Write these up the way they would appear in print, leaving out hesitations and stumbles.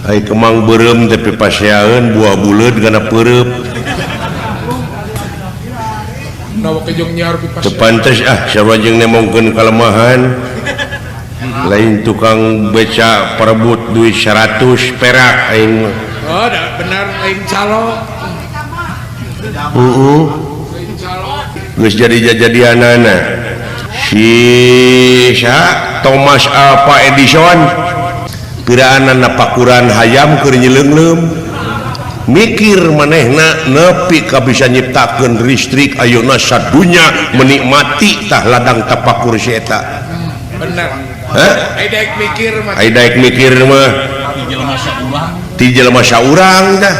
Ai kemang beureum teh pipaseaeun buah buleud kana peureub. Teu pantes ah sarua jeung nemongkeun kalemahan. Lain tukang beca perebut duit 100 perak aing. Oh, da, benar lain calo. Heeh. Lain calo. Geus jadi jajadianana. Si sa Thomas Alva Edison piraanna napakuran hayam keur nyeleungleum. Mikir manehna nepi ka bisa nyiptakeun listrik ayeuna sadunya menikmati tah ladang tapakur si eta. Bener. Hah? Ai daek mikir mah. Ai daek mikir mah. Ti jelema saurang tah.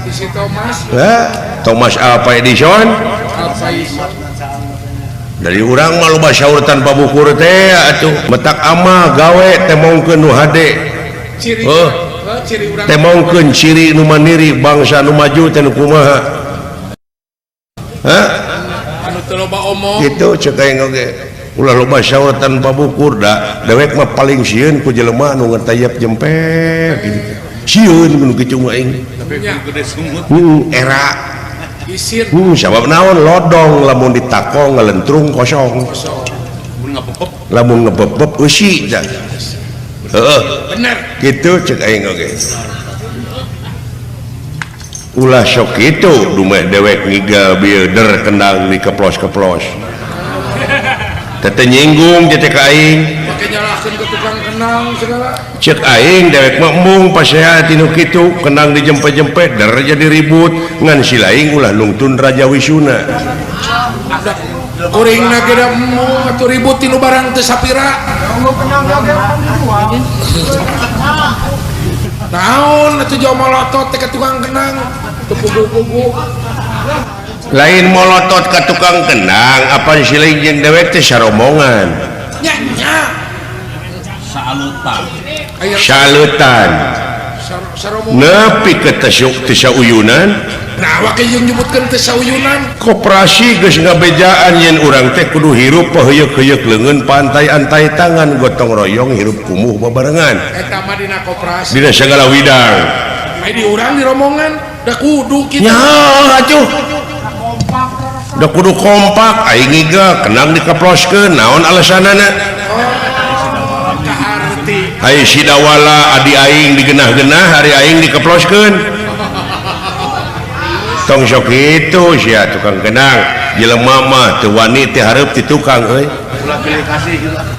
Si Thomas. Hah? Thomas Alva Edison. Alva Edison. Dari urang mah loba saur tanpa bukur teh atuh. Metak ama gawe teh mongkeun nu hade. Ciri. Oh. Ciri urang. Teh mongkeun ciri nu mandiri bangsa nu maju teh nu kumaha. Hah? Anu teu loba omong. Kitu ceuk aing oge. Ulah loba saur tanpa bukur da dewek mah paling sieun ku jelema nu ngetayap jempek gitu. Sieun mun kitu mah aing. Tapi gede sungut. Era. Isin. Sabab naon lodong lamun ditako ngalentrung kosong. Kosong. Mun ngepepep. Lamun ngepepep eusi tah. Heeh. Bener. Kitu ceuk aing oge. Ulah sok kitu dumeh dewek ngigal bieu der kendang dikeplos-keplos. Tete nyinggung teh ka aing. Make nyalahkeun ke tukang kendang segala. Ceuk aing dewek mah embung pasea tinu kitu kendang dijempe-jempe der jadi ribut ngan si laing ulah nungtun Raja Wisuna. Kuringna ge da embung atuh ribut tinu barang teu sapira. Naon atuh jauh molotot teh ka tukang kendang teu pugu-pugu. Lain molotot ka tukang kendang apa si laing jeung dewek teh saromongan. Nya nya. Salutan. Salutan. Saromongan. Nepi ke tesuk teu sauyunan. Nah, wake jeung nyebutkeun teu sauyunan. Koperasi geus ngabejaan yen urang teh kudu hirup peheuyeuk-heuyeuk leungeun pantai-antai tangan gotong royong hirup kumuh babarengan. Eta mah dina koperasi. Dina sagala widang. Ai di urang di romongan da kudu kitu. Nya atuh. Da kudu kompak aing ngiga kendang dikeploskeun naon alasanana? Oh, kaharti. Hai sidawala adi aing digenah-genah hari aing dikeploskeun. Tong sok kitu sia tukang kendang jelema mah teu wani teh hareup ti tukang euy.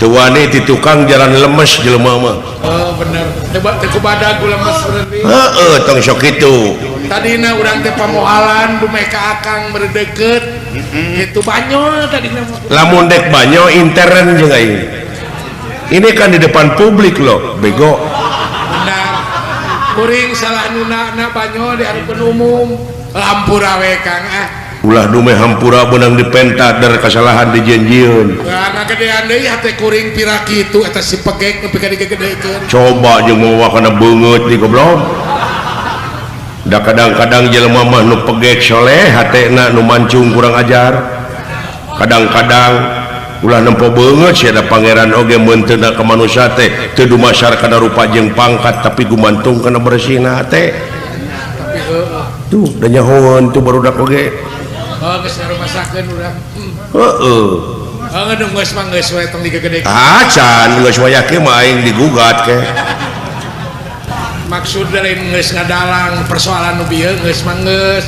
Teu wani ti tukang jalan lemes jelema mah. Oh bener. Teu teu kubadag lemes berarti. Heeh tong sok kitu. Tadina urang teh pamohalan dumeh ka akang berdeket. Kitu banyo tadina. Lamun dek banyo intern jeung aing. Ini kan di depan publik loh, bego. Benar. Kuring salah nunana banyo di hareupeun umum. Hampura we Kang ah. Ulah dumeh hampura beunang dipenta der kasalahan dijanjieun. Nah, ngagedean deui hate kuring pira kitu eta si pegek nepi ka digegedekeun. Coba jeung mawa kana beungeut di goblok. Da kadang-kadang jelema mah nu pegek soleh hatena nu mancung kurang ajar. Kadang-kadang ulah nempo beungeut sia da pangeran oge meunteuna ka manusia teh teu dumasar kana rupa jeung pangkat tapi gumantung kana bersihna hate. Tapi heueuh. Tuh da nyahoeun tuh barudak oge. Oh, geus ngarumasakeun urang. Heeh. Oh, ngedung geus mah geus we tong digegedekeun. Ah, can geus wayah kieu mah aing digugat ke. Maksud lain geus ngadalang persoalan nu bieu geus mah geus.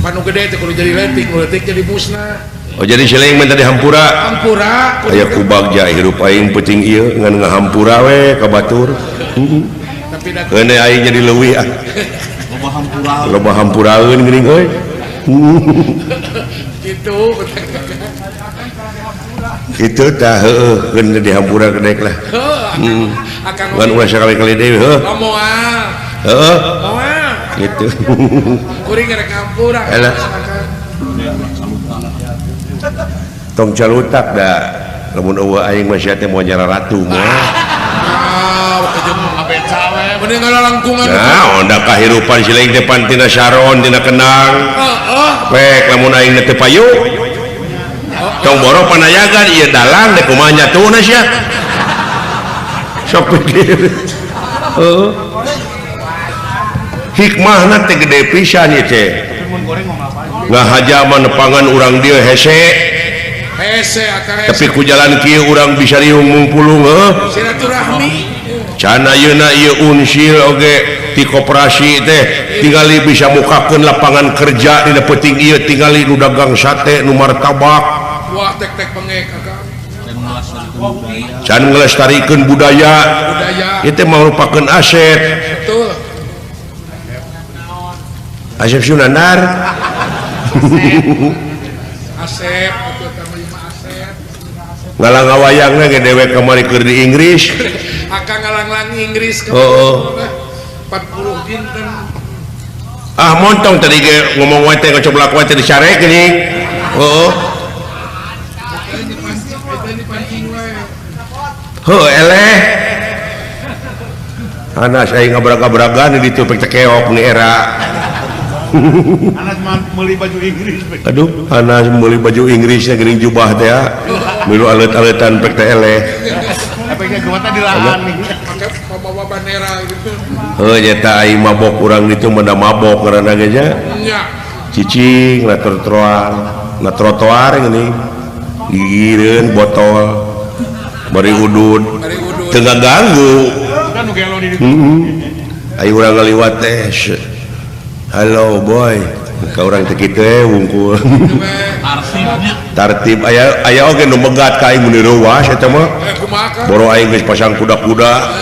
Pan nu gede teh kudu jadi leutik, nu leutik jadi musnah. Oh jadi si laing mah tadi hampura. Hampura. Aya ku bagja hirup aing peuting ieu ngan ngahampura we ka batur. Heeh. Tapi da Keun aing jadi leuwih ah. Loba hampura. Loba hampuraeun geuning euy. Gitu. Itu tah heueuh keun dihampura kedek lah. Heeh. Akang ngan ulah sakali-kali deui heuh. Moal. Heeh. Moal. Gitu. Kuring rek hampura. Alah. Tong calutak da lamun eueuh aing mah sia teh moal nyara ratu moal. Ah, jeung mending ngalalangkungan. Nah, onda kahirupan si laing teh pan tina saron tina kendang. Heeh. Pek lamun aing teh payu. Tong boro panayagan ieu dalang dek kumaha nyatuna sia. Sok pikir. Heeh. Hikmahna teh gede pisan ieu teh. Ngahaja mah nepangan urang dieu hese. Hese akang hese. Tapi ku jalan kieu urang bisa riung mungpulung heuh. Silaturahmi. Can ayeuna ieu unsil oge ti koperasi teh tingali bisa mukakeun lapangan kerja dina peuting ieu tingali nu dagang sate nu martabak. Wah tek-tek bengek akang. Can ngelestarikeun budaya. Ieu teh merupakeun aset. Betul. Asep Sunandar. Asep atuh teh mah Asep. Ngalang-ngawayangna ge dewek kamari keur di Inggris. Akang ngalanglang Inggris ke oh. 40 dinten. Ah montong tadi ge ngomong wae teh ngocoblak wae teh disarek geuning. Heeh. Heuh eleh. Anas aing ngabrag-abragan di ditu pek keok ni era. Anas meuli baju Inggris. Aduh, Anas meuli baju Inggris geuning jubah teh ya. Milu alet-aletan pek teh eleh. Heuh nyata aing mabok urang ditu mah da mabok ngaranna ge nya. Cicing na trotoar, na trotoar geuning. Gigireun botol bari udud. Teu ngaganggu. Heeh. Aing urang ngaliwat teh. Halo boy, ka urang teh kitu we wungkul. Tartib aya aya oge nu megat ka aing mun reuas eta mah. Boro aing geus pasang kuda-kuda.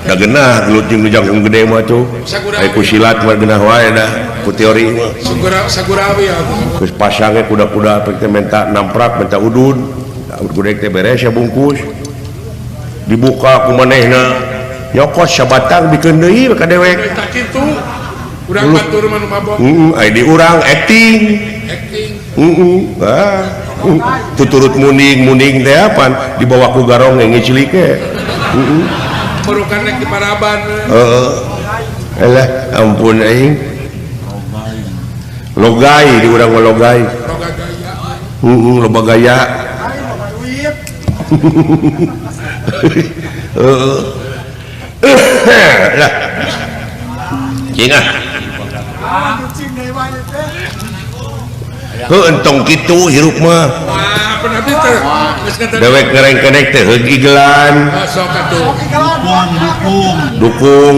Da geunah gelut jeung nu jangkung gede mah tuh. Aya ku silat mah geunah wae da ku teori mah. Sagurawi atuh. Geus pasang ge kuda-kuda pek teh menta namprak menta udud. Udud teh beres ya bungkus. Dibuka ku manehna. Nyokot sabatang bikeun deui ka dewek. Tah kitu. Urang batur mah nu mabok. Heeh, aya di urang acting. Acting. Heeh. Ah. Tuturut muning-muning teh apaan dibawa ku garong ngicilik ge. Heeh. Merukan rek di paraban. Heeh. Alah, ampun aing. Logai di urang mah logai. Loga gaya. Heeh, loba gaya. Heeh. Lah. Cing ah. Heuh entong kitu hirup mah. Dewek ngerengkenek teh heug igelan. Sok atuh. Dukung, dukung.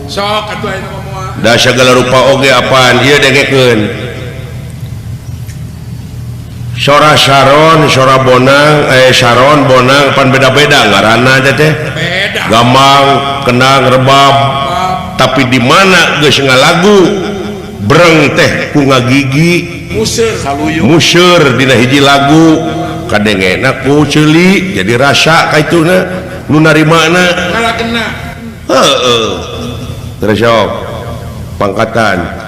Sok atuh ayeuna mah moal. Da sagala rupa oge apaan ieu dengekeun. Sora saron, sora bonang, saron bonang pan beda-beda ngaranna teh teh. Beda. Gambang, kenang, rebab. Tapi di mana geus ngalagu breng teh ku ngagigi museur dina hiji lagu kadengena ku ceuli jadi rasa kaituna nu narimana ngalakena heueuh terus sok pangkatan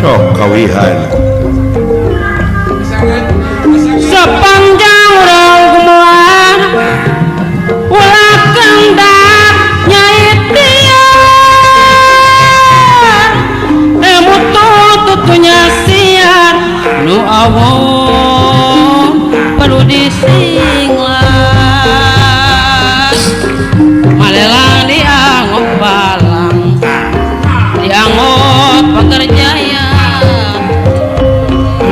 sok kawihan sepanjang urang gumelar ulah kendap nyait biar emutu tutunya siar nu awon perlu disinglar malelang dianggap balang dianggap pekerjaan.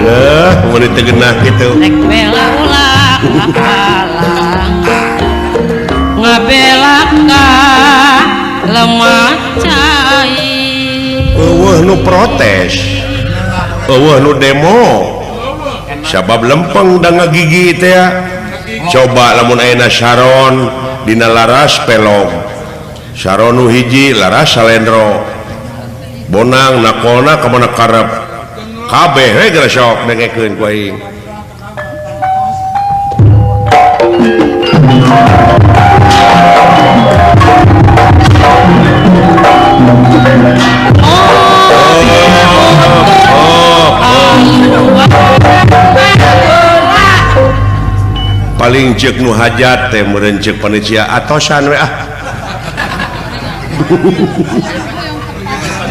Lah, mun teu genah kitu. Rek bela ulah halang ngabela ka lemah cai. Eueuh nu protes. Eueuh nu demo. Sabab lempeng da ngagigi teh. Coba lamun ayeuna saron dina laras pelog. Saron nu hiji laras salendro. Bonang nakolna ka mana karep. Kabeh we geura sok dengekeun ku aing. Paling ceuk nu hajat teh meureun ceuk panitia atosan we ah.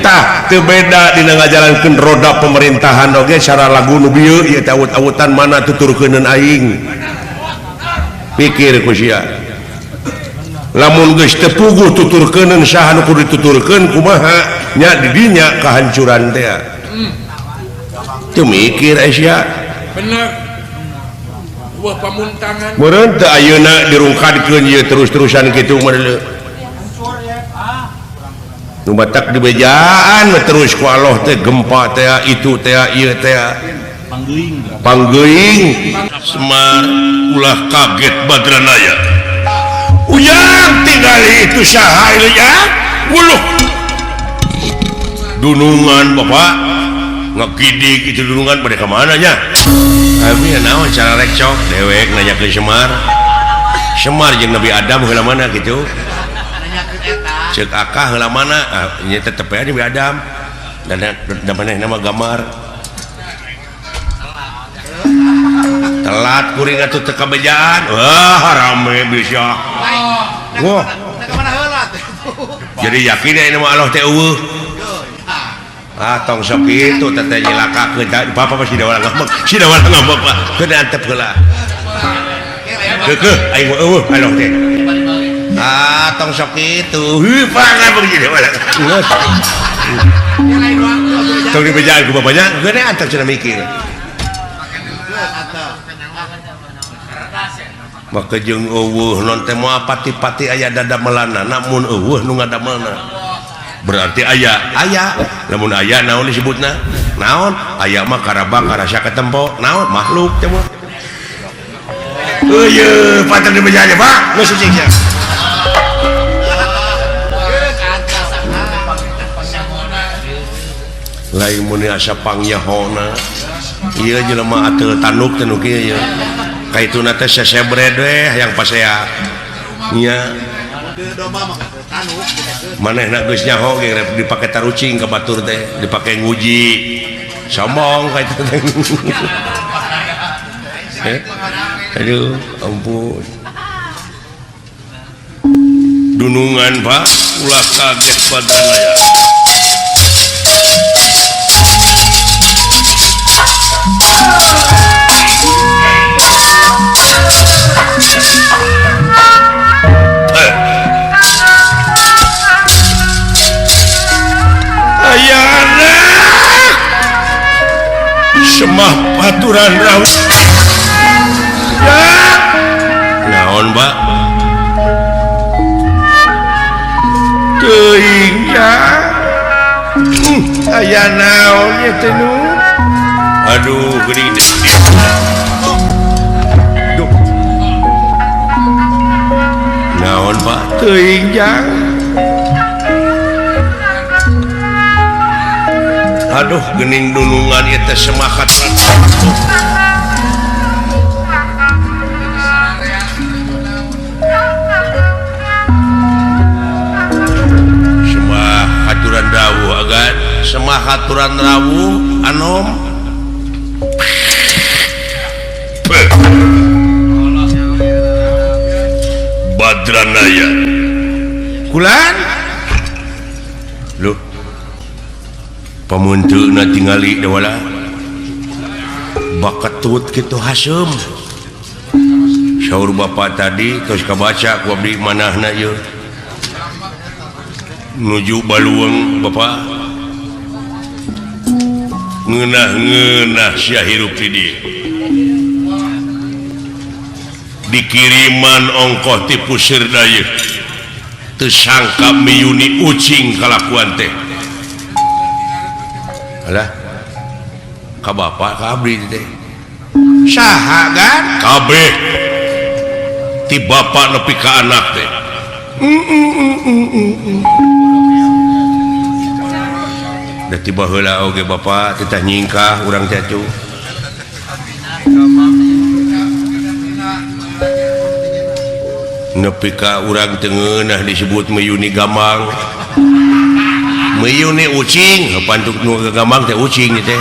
Tah teu beda dina ngajalankeun roda pemerintahan oge cara lagu nu bieu ieu teh awut-awutan mana tuturkeuneun aing. Pikir ku sia. Lamun geus teu puguh tuturkeuneun saha nu kudu dituturkeun kumaha nya di dinya kahancuran teh. Teu mikir sia. Bener. Wah pamuntangan. Meureun teu ayeuna dirungkadkeun ieu terus-terusan kitu mah. Nu batak dibejaan terus ku Allah teh gempa teh itu teh ieu teh panggeuing. Panggeuing. Semar ulah kaget Badranaya. Ujang tingali itu saha ieu ya? Wuluh. Dunungan bapak ngegidik itu dunungan pada kemana nya? Abi naon cara rekcok dewek nanya ke Semar. Semar jeung Nabi Adam heula mana kitu? Cek akah heula mana? Ah nya tetep aya Nabi Adam. Dan manehna mah gamar. Telat kuring atuh teu kabejaan. Wah rame bisa. Wah. Jadi yakin ya ini mah Allah teh eueuh. Ah tong sok kitu teh teh nyilakakeun bapak mah sida wala ngambek. Sida wala ngambek Pak. Keun antep heula. Keukeuh aing mah eueuh Allah teh. Ah tong sok kitu. Heuh pangambek sida wala. Tong dibejaan ku bapaknya, geus antep cenah mikir. Maka jeung eueuh non teh moal pati-pati aya dadamelana namun eueuh nu ngadamelna. Berarti aya, aya. Lamun aya naon disebutna? Naon? Aya mah karabak karasa katempo. Naon? Makhluk teh mah. Eueuh, patah dibejaan Pak. Geus cicing sia. Lain mun asa pangyahona. Ieu jelema ateul tanduk teh nu kieu ieu. Kaituna teh sesebred we hayang pasea. Nya. Manehna geus nyaho ge dipake tarucing ka batur teh, dipake nguji. Sombong ka itu teh. Aduh, ampun. Dunungan Pak, ulah kaget Badranaya. Semah paturan raut. Ya. Naon, Pak? Teuing ya. Aya naon ieu teh nu? Aduh, geuning teh. Duh. Naon, Pak? Teuing ya. Aduh, gening dunungan ieu teh semakat. Semah aturan rawuh agan, semah aturan rawuh anom. Badranaya. Kulan. Loh. Pamunteuna tingali dewala baketut kitu hasem saur bapak tadi terus kabaca ku abdi manahna ieu nuju baluang bapak ngeunah-ngeunah sia hirup di dieu dikiriman ongkoh ti puseur dayeuh teu sangka miyuni ucing kalakuan teh. Alah, ka bapak ka abdi teh. Saha gan? Kabeh. Ti bapak nepi ka anak teh. Da tiba heula oge bapak titah nyingkah urang teh atuh. Nepi ka urang teu ngeunah disebut meyuni gamang. Meyuni ucing, pantuk nu gamang teh ucing teh.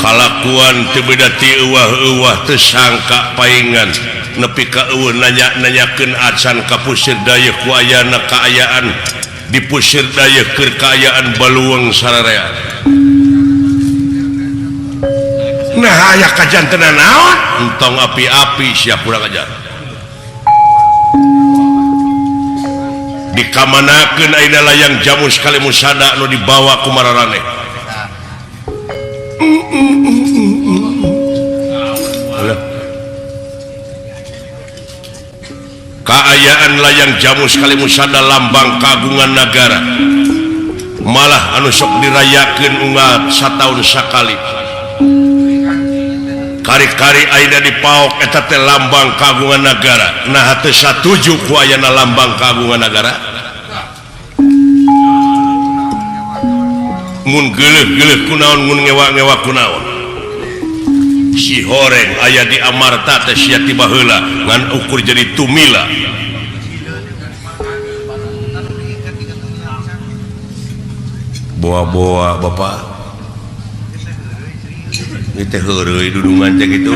Kalakuan Kalakuan teu beda ti euwah-euwah teu sangka paingan nepi ka eueuh nanya-nanyakeun acan ka pusir dayeuh ku ayana kaayaan di pusir dayeuh keur kaayaan baluweung sararea. Nah aya kajantenan naon? Entong api-api sia kurang ajar. Dikamanakeun ayeuna layang jamus kali musada nu dibawa ku mararaneh. Kaayaan layang jamus kali musada lambang kagungan nagara malah anu sok dirayakeun unggal sataun sakali. Kari-kari ayeuna dipaok eta teh lambang kagungan nagara. Nah teu satuju ku ayana lambang kagungan nagara. Mun geuleuh-geuleuh kunaon mun ngewa-ngewa kunaon. Si horeng aya di Amarta teh sia ti baheula ngan ukur jadi tumila. Boa-boa bapak. Ieu teh heureuy dudungan teh kitu.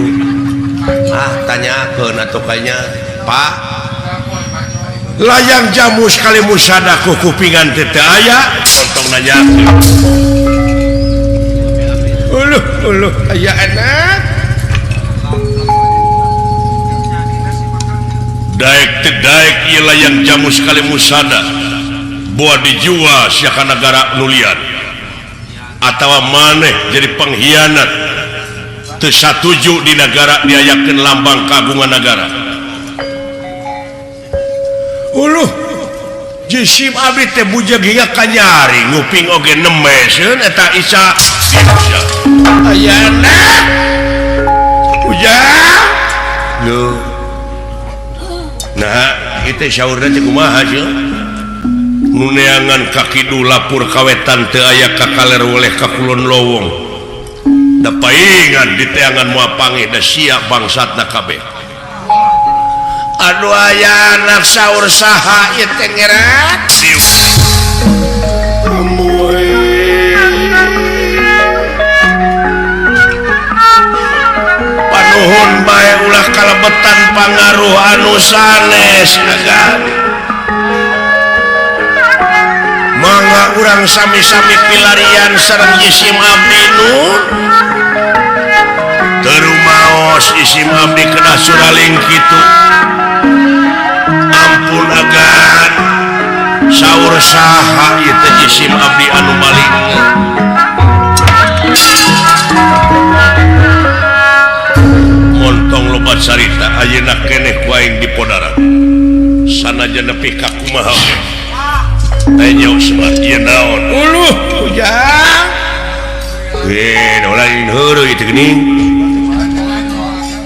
Ah tanyakeun atuh kanya, Pak. Layang jamus kali musada ku kupingan teh teu aya, ontong nanyakeun. Uluh uluh aya enak. Daek teu daek ieu layang jamus kali musada boa dijual sia ka nagara nu lian atawa maneh jadi pengkhianat teu satuju di nagara diayakeun lambang kagungan nagara. Uluh jisim abdi teh bujeg hingga kanyari nguping oge nemeseun eta Isa. Aya enak. Ujang. Lho. Nah, ieu teh saurna teh kumaha sih? Nu neangan ka kidul lapur ka wetan teu aya ka kaler weleh ka kulon lowong. Da paingan diteangan moal pangih da sia bangsatna kabeh. Aduh aya anak saur saha ieu teh ngeret. Panuhun bae ulah kalebetan pangaruh anu sanes agan. Mangga urang sami-sami pilarian sareng jisim abdi nun. Terumaos jisim abdi kedah suraling kitu. Ampun agan saur saha ieu teh jisim abdi anu maling. Montong loba carita ayeuna keneh ku aing dipodaran. Sanajan nepi ka kumaha ge. Tanya Semar ieu naon? Uluh ujang. Heh, lain heureuy teh geuning.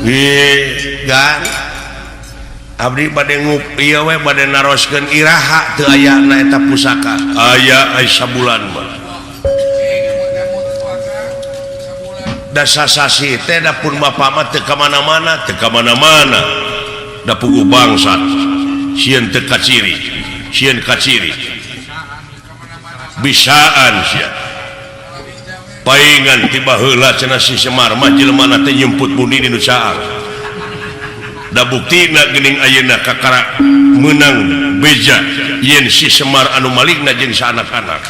Heh, gan. Abdi bade ngup ieu we bade naroskeun iraha teu ayana eta pusaka. Aya ai sabulan mah. Da sasasi teh da pun bapa mah teu ka mana-mana, teu ka mana-mana. Da puguh bangsat. Sieun teu kaciri, sieun kaciri. Bisaan sia. Paingan ti baheula cenah si Semar mah jelema teh nyumput bundi di nu saang. Da buktina geuning ayeuna kakara meunang beja yen si Semar anu malikna jeung saanak-anak.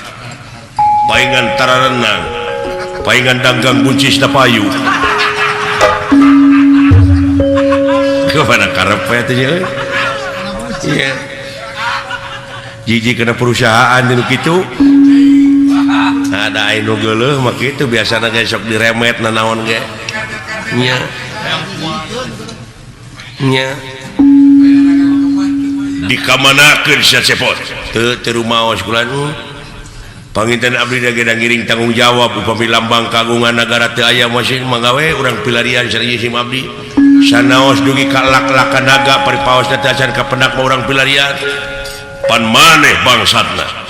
Paingan tararenang, paingan danggang buncis da payu. Kepada karep teh nya. Iya. Jiji kena perusahaan nu kitu. Ada anu geuleuh mah kitu biasana ge sok diremet nanaon ge. Nya. Nya. Dikamanakeun sia cepot. Teu teu rumaos kula nu. Panginten abdi da ge ngiring tanggung jawab upami lambang kagungan nagara teu aya masih manggawe urang pilarian sareng jisim abdi. Sanaos dugi ka lak-lakan naga paripaosna teh acan kapendak mah urang pilarian. Pan maneh bangsatna.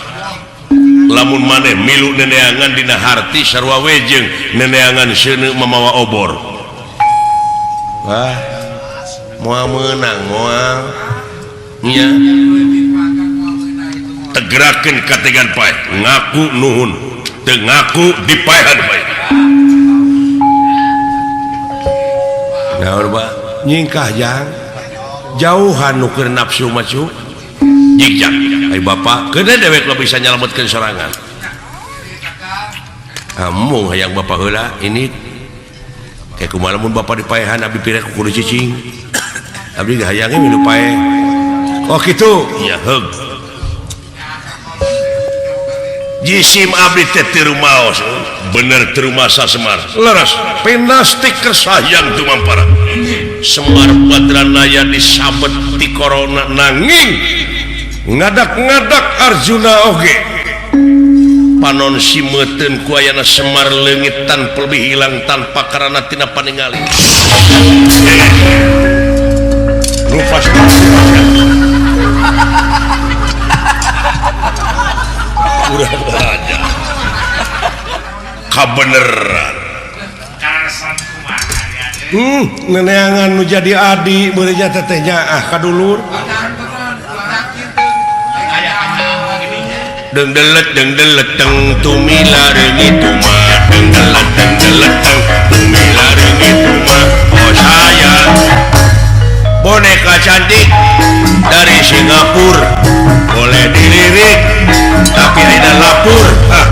Lamun maneh milu neneangan dina harti sarua we jeung neneangan seuneu mamawa obor. Wah, moal meunang moal. Nya. Tegerakeun kategan paeh, ngaku nuhun, teu ngaku dipaehan bae. Naon Pak nyingkah jang jauhan nu keur nafsu mah cu jigjag ai bapak keuna dewek lo bisa nyalametkeun sorangan amung hayang bapak heula ini kayak kumaha lamun bapak dipaehan abdi pira ku kudu cicing abdi hayangnya milu paeh oh kitu ya heug jisim abdi teh teu rumaos bener teu rumasa Semar leres pinastik kersayang tumampara Semar Badranaya disabet ti corona nanging ngadak-ngadak Arjuna oge panon simeuten ku ayana Semar leungit tanpa lebih hilang tanpa karana tina paningali rupas urang aja kabeneran neneangan nu jadi adi beureunya teteh nyaah ka dulur deng delet teng tumila reungit tuma deng delet teng tumila reungit tuma oh saya boneka cantik dari Singapura boleh dilirik tapi ada lapur ah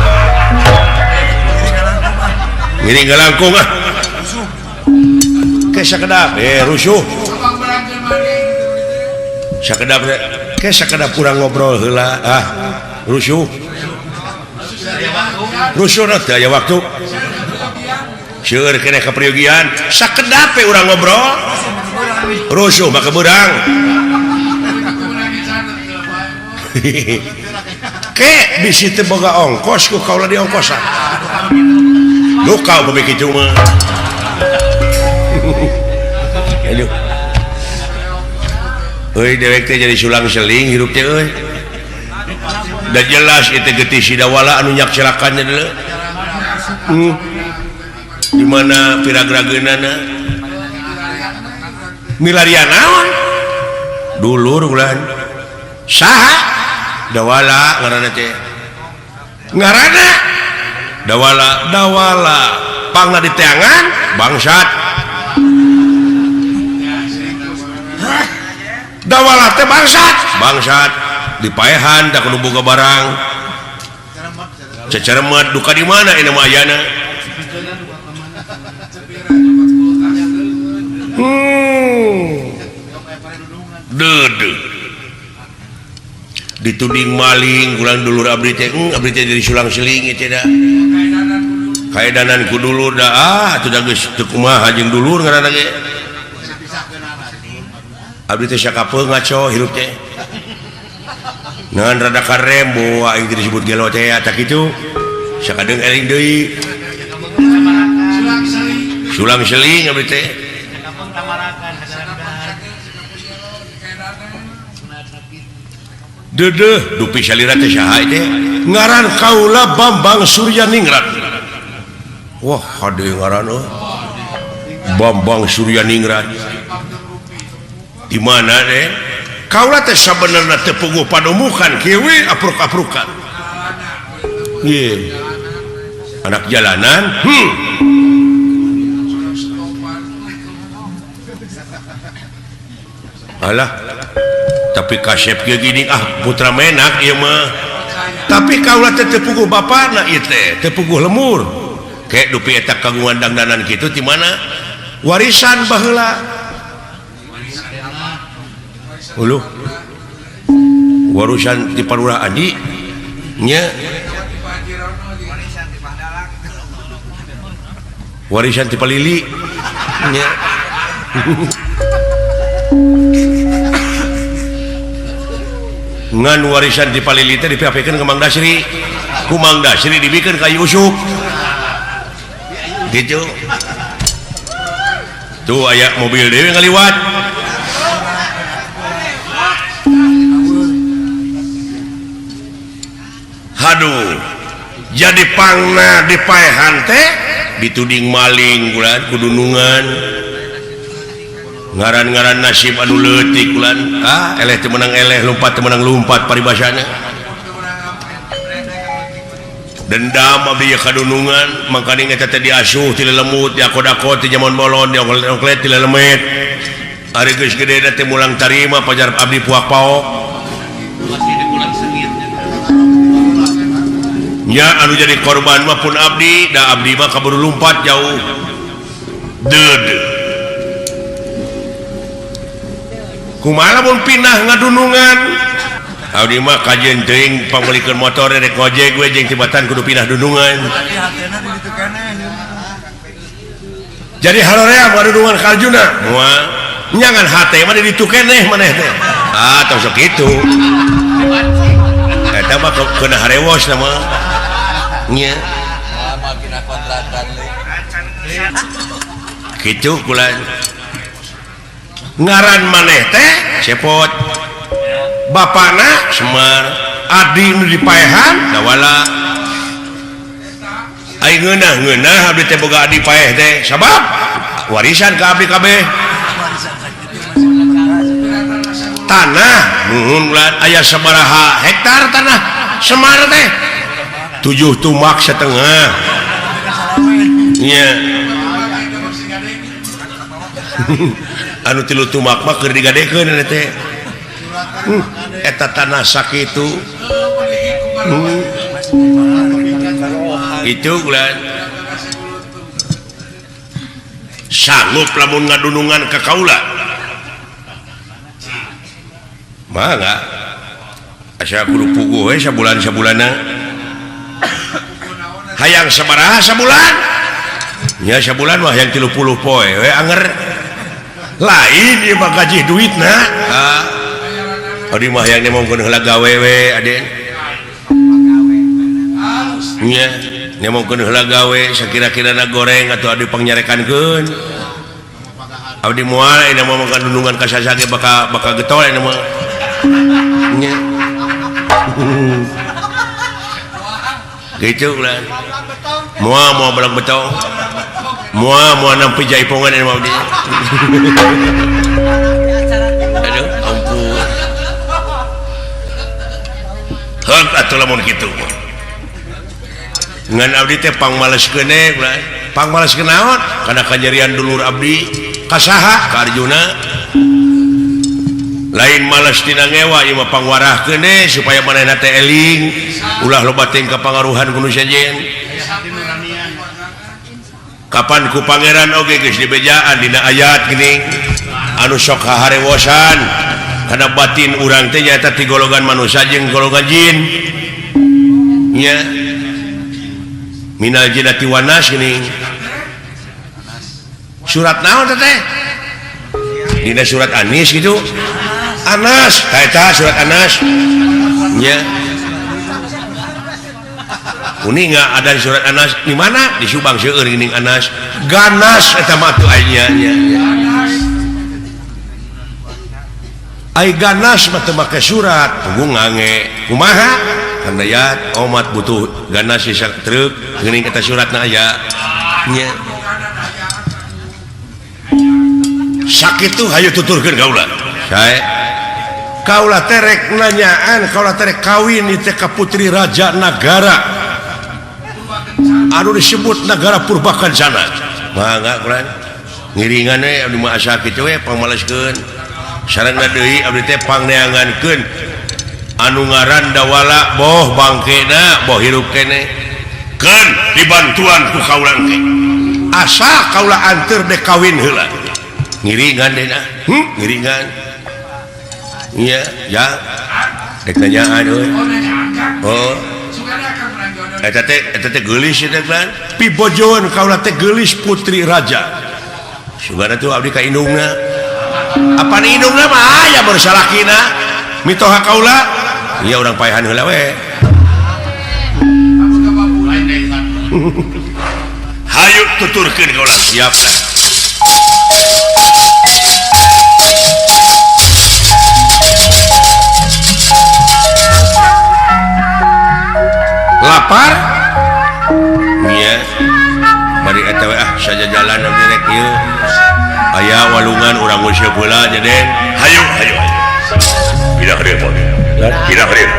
ngiring galangkung ah ke sakedap rusuh sakedap ke sakedap kurang ngobrol heula ah rusuh rusuh teh aya waktu seueur keneh kapriogian sakedap we urang ngobrol rusuh maka beurang ke bisi teu boga ongkos ku kaula di ongkosan duka upami kitu mah aduh euy dewek teh jadi sulang seling hirup teh euy da jelas itu getih sidawala anu nyakselakannya deuleu di mana piragrageunana milarian naon dulur ulan saha dawala ngaranna teh ngaranna dawala dawala pangna di teangan bangsat dawala teh bangsat bangsat dipaehan tak kudu boga barang ceceremet duka di mana ini mah ayana deudeuh dituding maling ulang dulur abdi teh abdi teh jadi sulang seling teh da kaedanan ku dulur da ah atuh da geus teu kumaha jeung dulur ngaranna ge abdi teh sakapeung ngaco hirup teh ngan rada karem boa aing teh disebut gelo teh tah kitu sakadeung eling deui sulang seling abdi teh dedeh dupi salira teh saha teh ngaran kaula Bambang Suryaningrat wah hade ngaran euy Bambang Suryaningrat di mana teh kaula teh sabenerna teu puguh padumukan kieu we apruk-aprukan ye anak jalanan alah tapi kasep kieu gini ah putra menak ieu mah tapi kaula teh teu puguh bapana ieu teh teu puguh lemur ke dupi eta kagungan dangdanan kitu ti mana warisan baheula uluh warisan ti Parurah Adi nya warisan ti Palili nya ngan warisan di Palili teh dipiapikeun ka Mang Dasri ku Mang Dasri dibikeun ka Yusuf gitu tuh aya mobil deui ngaliwat aduh jadi pangna dipaehan teh dituding maling bulan kudunungan ngaran-ngaran nasib anu leutik bulan ah eleh teu meunang eleh lumpat teu meunang lumpat paribasana Dendam abdi ye kadunungan mangkaning eta teh diasuh ti lelembut diakod-akod ti jamon bolon diongklet ti lelemet. Ari geus gede teh mulang tarima pajar abdi puak paok. Nya anu jadi korban mah pun abdi, da abdi mah kaburu lumpat jauh. Deud. Kumaha lamun pindah ngadunungan? Abdi mah kajeun teuing pangmeulikeun motor rek ngojek we jeung tibatan kudu pindah dunungan. Jadi haroream ngadunungan ka Arjuna. Moal nyangan hate mah di ditu keneh maneh teh. Ah, tong sok kitu. Eta mah keuna harewos na mah. Nya. Kitu kula. Ngaran maneh teh cepot. Bapana Semar, adi nu dipaehan dawala. Ai ngeunah-ngeunah abdi teh boga adi paeh teh sabab warisan ka abdi kabeh. Tanah nuhun ulah aya sabaraha hektar tanah Semar teh 7 tumak setengah. Nya. Anu 3 tumak mah keur digadekeun eta teh. Eta tanah sakitu. Itu ulah sanggup lamun ngadunungan ka kaula. Mangga asa kudu puguh we sabulan-sabulanna. Hayang sabaraha sabulan? Nya sabulan mah hayang 30 poe we anger. Lain ieu mah gaji duitna. Ah. Abdi mah hayang nemongkeun heula gawe we aden. Nya nemongkeun heula gawe sakira-kirana goreng atuh abdi pangnyarekankeun. Abdi moal ayeuna mah makan dunungan ka sasa ge bakal bakal getol ayeuna mah. Nya. Gitu lah. Moal moal belang betong. Moal moal nampi jaipongan ayeuna mah abdi. Aduh, ampun. Heuk atuh lamun kitu. Ngan abdi teh pangmaleskeun we, pangmaleskeun naon? Kana kanyerian dulur abdi ka saha? Ka Arjuna. Lain males tina ngewa ieu mah pangwarahkeun we supaya manehna teh eling, ulah loba teuing kapangaruhan ku nu sejen. Kapan ku pangeran oge geus dibejaan dina ayat geuning anu sok haharewosan kana batin urang teh nyaeta ti golongan manusia jeung golongan jin. Nya minal jinnati wan nas geuning. Surat naon teh? Dina surat Anis gitu. Anas, ta eta surat Anas. Nya. Uninga ada surat Anas di mana? Di Subang seueur geuning Anas. Ganas eta mah atuh aya nya. Ai ganas mah teu make surat, tunggu ngange. Kumaha? Karena ya omat butuh ganas sisa truk geuning eta suratna aya. Nya. Sakitu hayu tuturkeun kaula. Sae. Kaula teh rek nanyaan, kaula teh rek kawin ieu teh ka putri raja nagara. Anu disebut Nagara Purbakancana. Mangga kurang ngiringan we abdi mah asa kitu we pangmaleskeun. Sarengna deui abdi teh pangneangankeun anu ngaran dawala boh bangkena boh hirup keneh. Keun dibantuan ku kaula engke. Asa kaula anteur dek kawin heula. Ngiringan deui na. Ngiringan. Iya, ya. Dek nanyaan euy. Oh. Eta teh geulis eta kan. Pibojoan kaula teh geulis putri raja. Sugana tuh abdi ka indungna. Apaan indungna mah aya bersalakina. Mitoha kaula. Ieu urang paehan heula we. Hayu tuturkeun kaula siap lah. Lapar? Nya. Bari eta we ah sajajalan abdi rek ieu. Aya walungan urang nguseup heula jadi. Hayu hayu hayu. Pindah ka dieu, pindah ka dieu.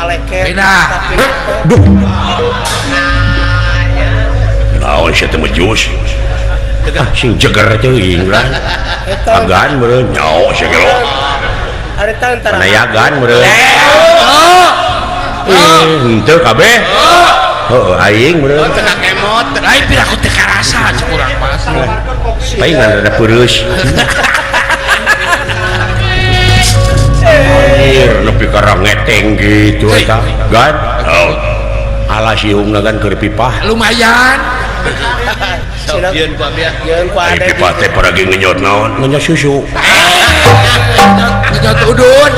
Kaleket. Pindah. Duh. Naon sia teh mejus? Ah, sing jeger teuing lah. Agan meureun nyaho sia gelo. Ari tantara. Panayagan meureun. Henteu kabeh. Heuh, aing meureun. Teu kakemot. Lain pira ku teu karasa cek urang mah. Paingan rada peureus. Anjir, nepi ka ngeteng gitu eta. Gan. Alas iungna gan keur pipah. Lumayan. Yeun ku abi. Yeun ku Ai ade. pipah teh paragi ngenyot naon? Ngenyot susu. Ngenyot udun.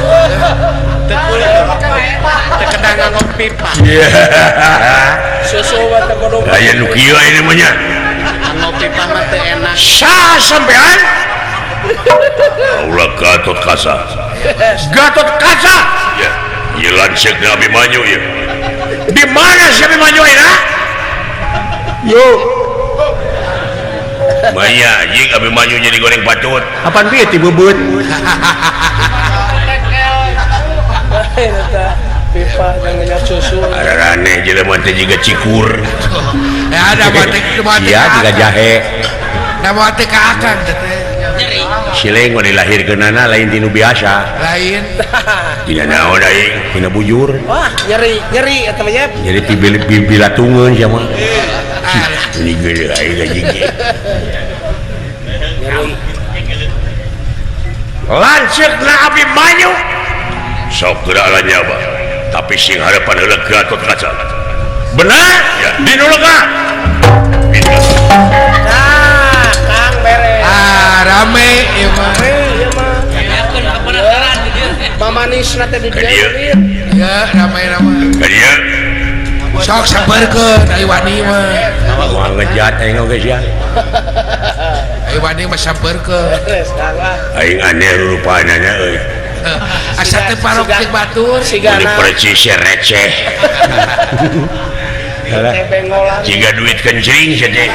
Teu kena nganggo pipa. Susu mah teu kudu. Aya nu kieu aya mah nya. Nganggo pipa mah teu enak. Sah sampean? Kaula Gatot Kaca. Gatot Kaca. Ya, ieu lanceukna Abimanyu ieu. Di mana si Abimanyu ayeuna? Yo. Maya anjing Abimanyu jadi goreng patut. Apaan bieu ti beubeut? Pipa yang ngenyot susu. Araraneh jelema teh jiga cikur. Ya ada batik batik. Sia jiga jahe. Da batik ka akang teh. Sileng mah dilahirkeunana lain tinu biasa. Lain. Dina naon aing? Dina bujur. Wah, nyeri, nyeri eta mah yep. Jadi pibilatungeun sia mah. Ini geuleuh aing anjing. Nyeri. Lanceukna Abimanyu. Sok geura lanyaba. Tapi sing harapan heula Gatot Kaca. Benar? Ya, dinu lega. Nah, Kang beres. Ah, rame ieu mah. Ieu mah. Mamanisna teh di Ka dieu. dieu. Ya, rame-rame. Ka dieu. Sok sabarkeun ai wani mah. Moal ngejat aing oge sia. Ai wani mah sabarkeun. Beres, Kang ah. Aing aneh rupaanana euy. Asa teh parok jeung batur. Ini Sigana percis receh. teh bengolan. Jiga duit kencring sia teh.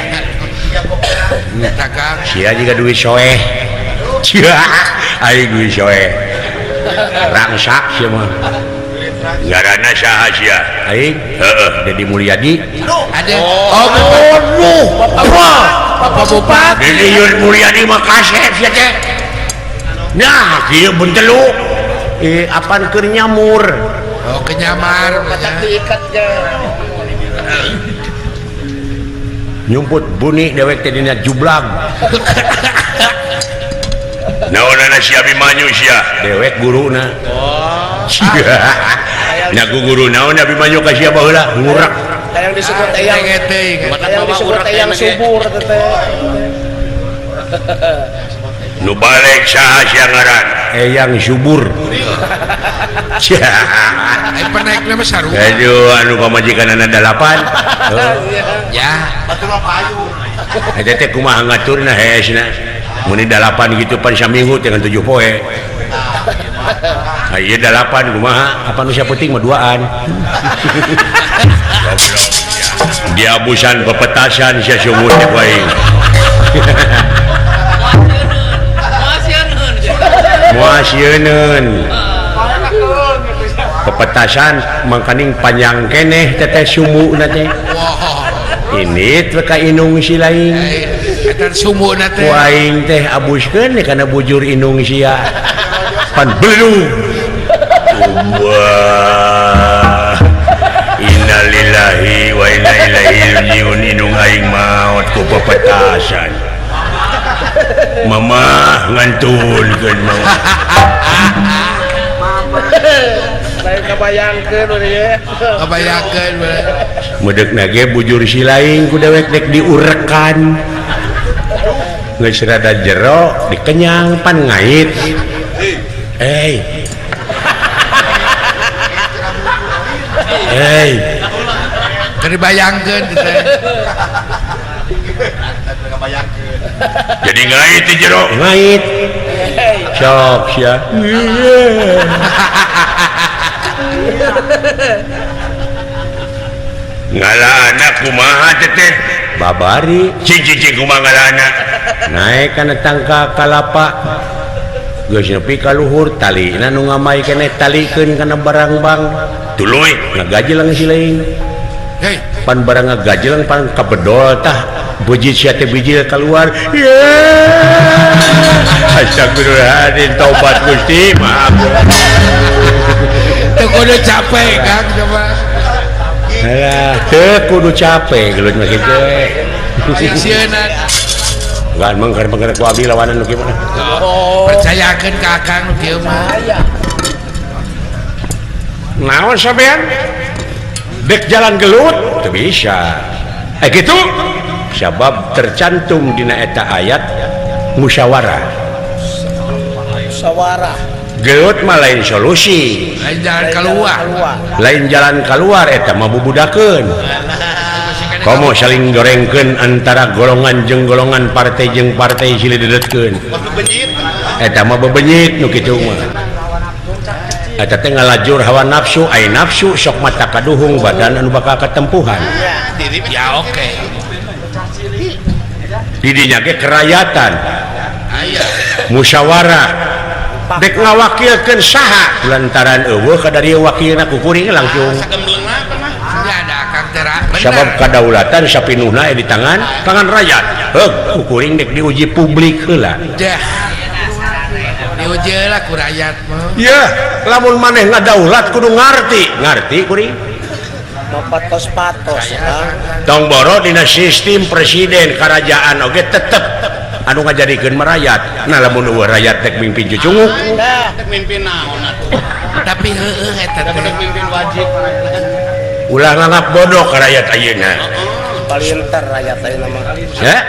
Dagang. Sia jiga duit soeh. Sia aing duit soeh. Rangsak sia mah. Ngaranna saha sia? Aing? Heeh, Dedi Mulyadi. Ada. Oh, Aduh, apa? Bapak Bupati. Dedi Mulyadi mah kasep sia teh. Nah, kieu bentelu. Apaan keur nyamur? Oh, kenyamar. Matak diikat ge. Nyumput buni dewek teh dina jublag. Naonana si Abimanyu sia? Dewek guruna. Oh. Nya ku guru naon Abimanyu ka sia baheula? Ngurek. Hayang disebut eyang. Hayang disebut eyang subur teh. Nu balik saha sia ngaran? Eyang subur. Ai penaikna mah sarua. Aduh, anu pamajikanana 8. Ya. Batur mah payu. Eta teh kumaha ngaturna hesna. Mun 8 gitu pan saminggu teh ngan 7 poe. Ieu 8 kumaha? Apa nu sapenting mah duaan. Diabusan pepetasan sia sumur teh ku aing. Moal sieuneun. Pepetasan mangkaning panjang keneh teteh sumuna teh. Ini teh ka inung si lain. Eta sumuna teh. Ku aing teh abuskeun kana bujur inung sia. Pan belung. Wah. Innalillahi wa inna ilaihi rajiun inung aing maot ku pepetasan. Mama ngantunkeun mama. Lain kabayangkeun we ye. Kabayangkeun we. Medeukna ge bujur si lain ku dewek dek diurekan. Geus rada jero dikenyang pan ngait. Hey. Hey. Keur dibayangkeun teh. Jadi ngait di jero. Ngait. Sok sia. Ngala anak kumaha teteh? Babari. Cing cing kumaha ngala anak? Naik kana tangka kalapa. Geus nepi ka luhur talina nu ngamai keneh talikeun kana barangbang. Tuluy ngagajelang si lain. Hei, pan barang ngagajelang pan kabedol tah bujit sia teh bijil keluar. Yeee. Astagfirullahaladzim, taubat Gusti, maaf. Teu kudu capek Kang coba. Alah, teu kudu capek gelut mah kitu. Sieuna. Enggak mengker-mengker ku abdi lawanan nu kieu mah. Percayakeun ka Akang nu kieu mah. Naon sampean? Dek jalan gelut teu bisa. Kitu sabab tercantum dina eta ayat musyawarah. Musyawarah. Gelut mah lain solusi. Lain jalan keluar. Lain jalan keluar eta mah bubudakeun. Komo saling gorengkeun antara golongan jeung golongan, partai jeung partai silih dedetkeun. Eta mah bebenyit nu kitu mah. Eta teh ngalajur hawa nafsu, ai nafsu sok mata kaduhung badan anu bakal katempuhan. Ya oke. Didinya ge kerayatan. Musyawarah dek ngawakilkeun saha lantaran eueuh kadari wakilna ku kuring langsung. Sabab kadaulatan sapinuhna di tangan tangan rakyat. Heug ku kuring dek diuji publik heula. Diuji heula ku rakyat mah. Yeuh, lamun maneh ngadaulat kudu ngarti. Ngarti kuring. Patos-patos. Tong boro dina sistem presiden kerajaan oge tetep anu ngajadikeun merayat. Nah lamun eueuh rakyat dek mimpin cucunguk. Dek mimpin naon atuh. Tapi heueuh eta teh dek mimpin wajib. Ulah nganggap bodoh ka rakyat ayeuna. Palinter rakyat ayeuna mah. Heh?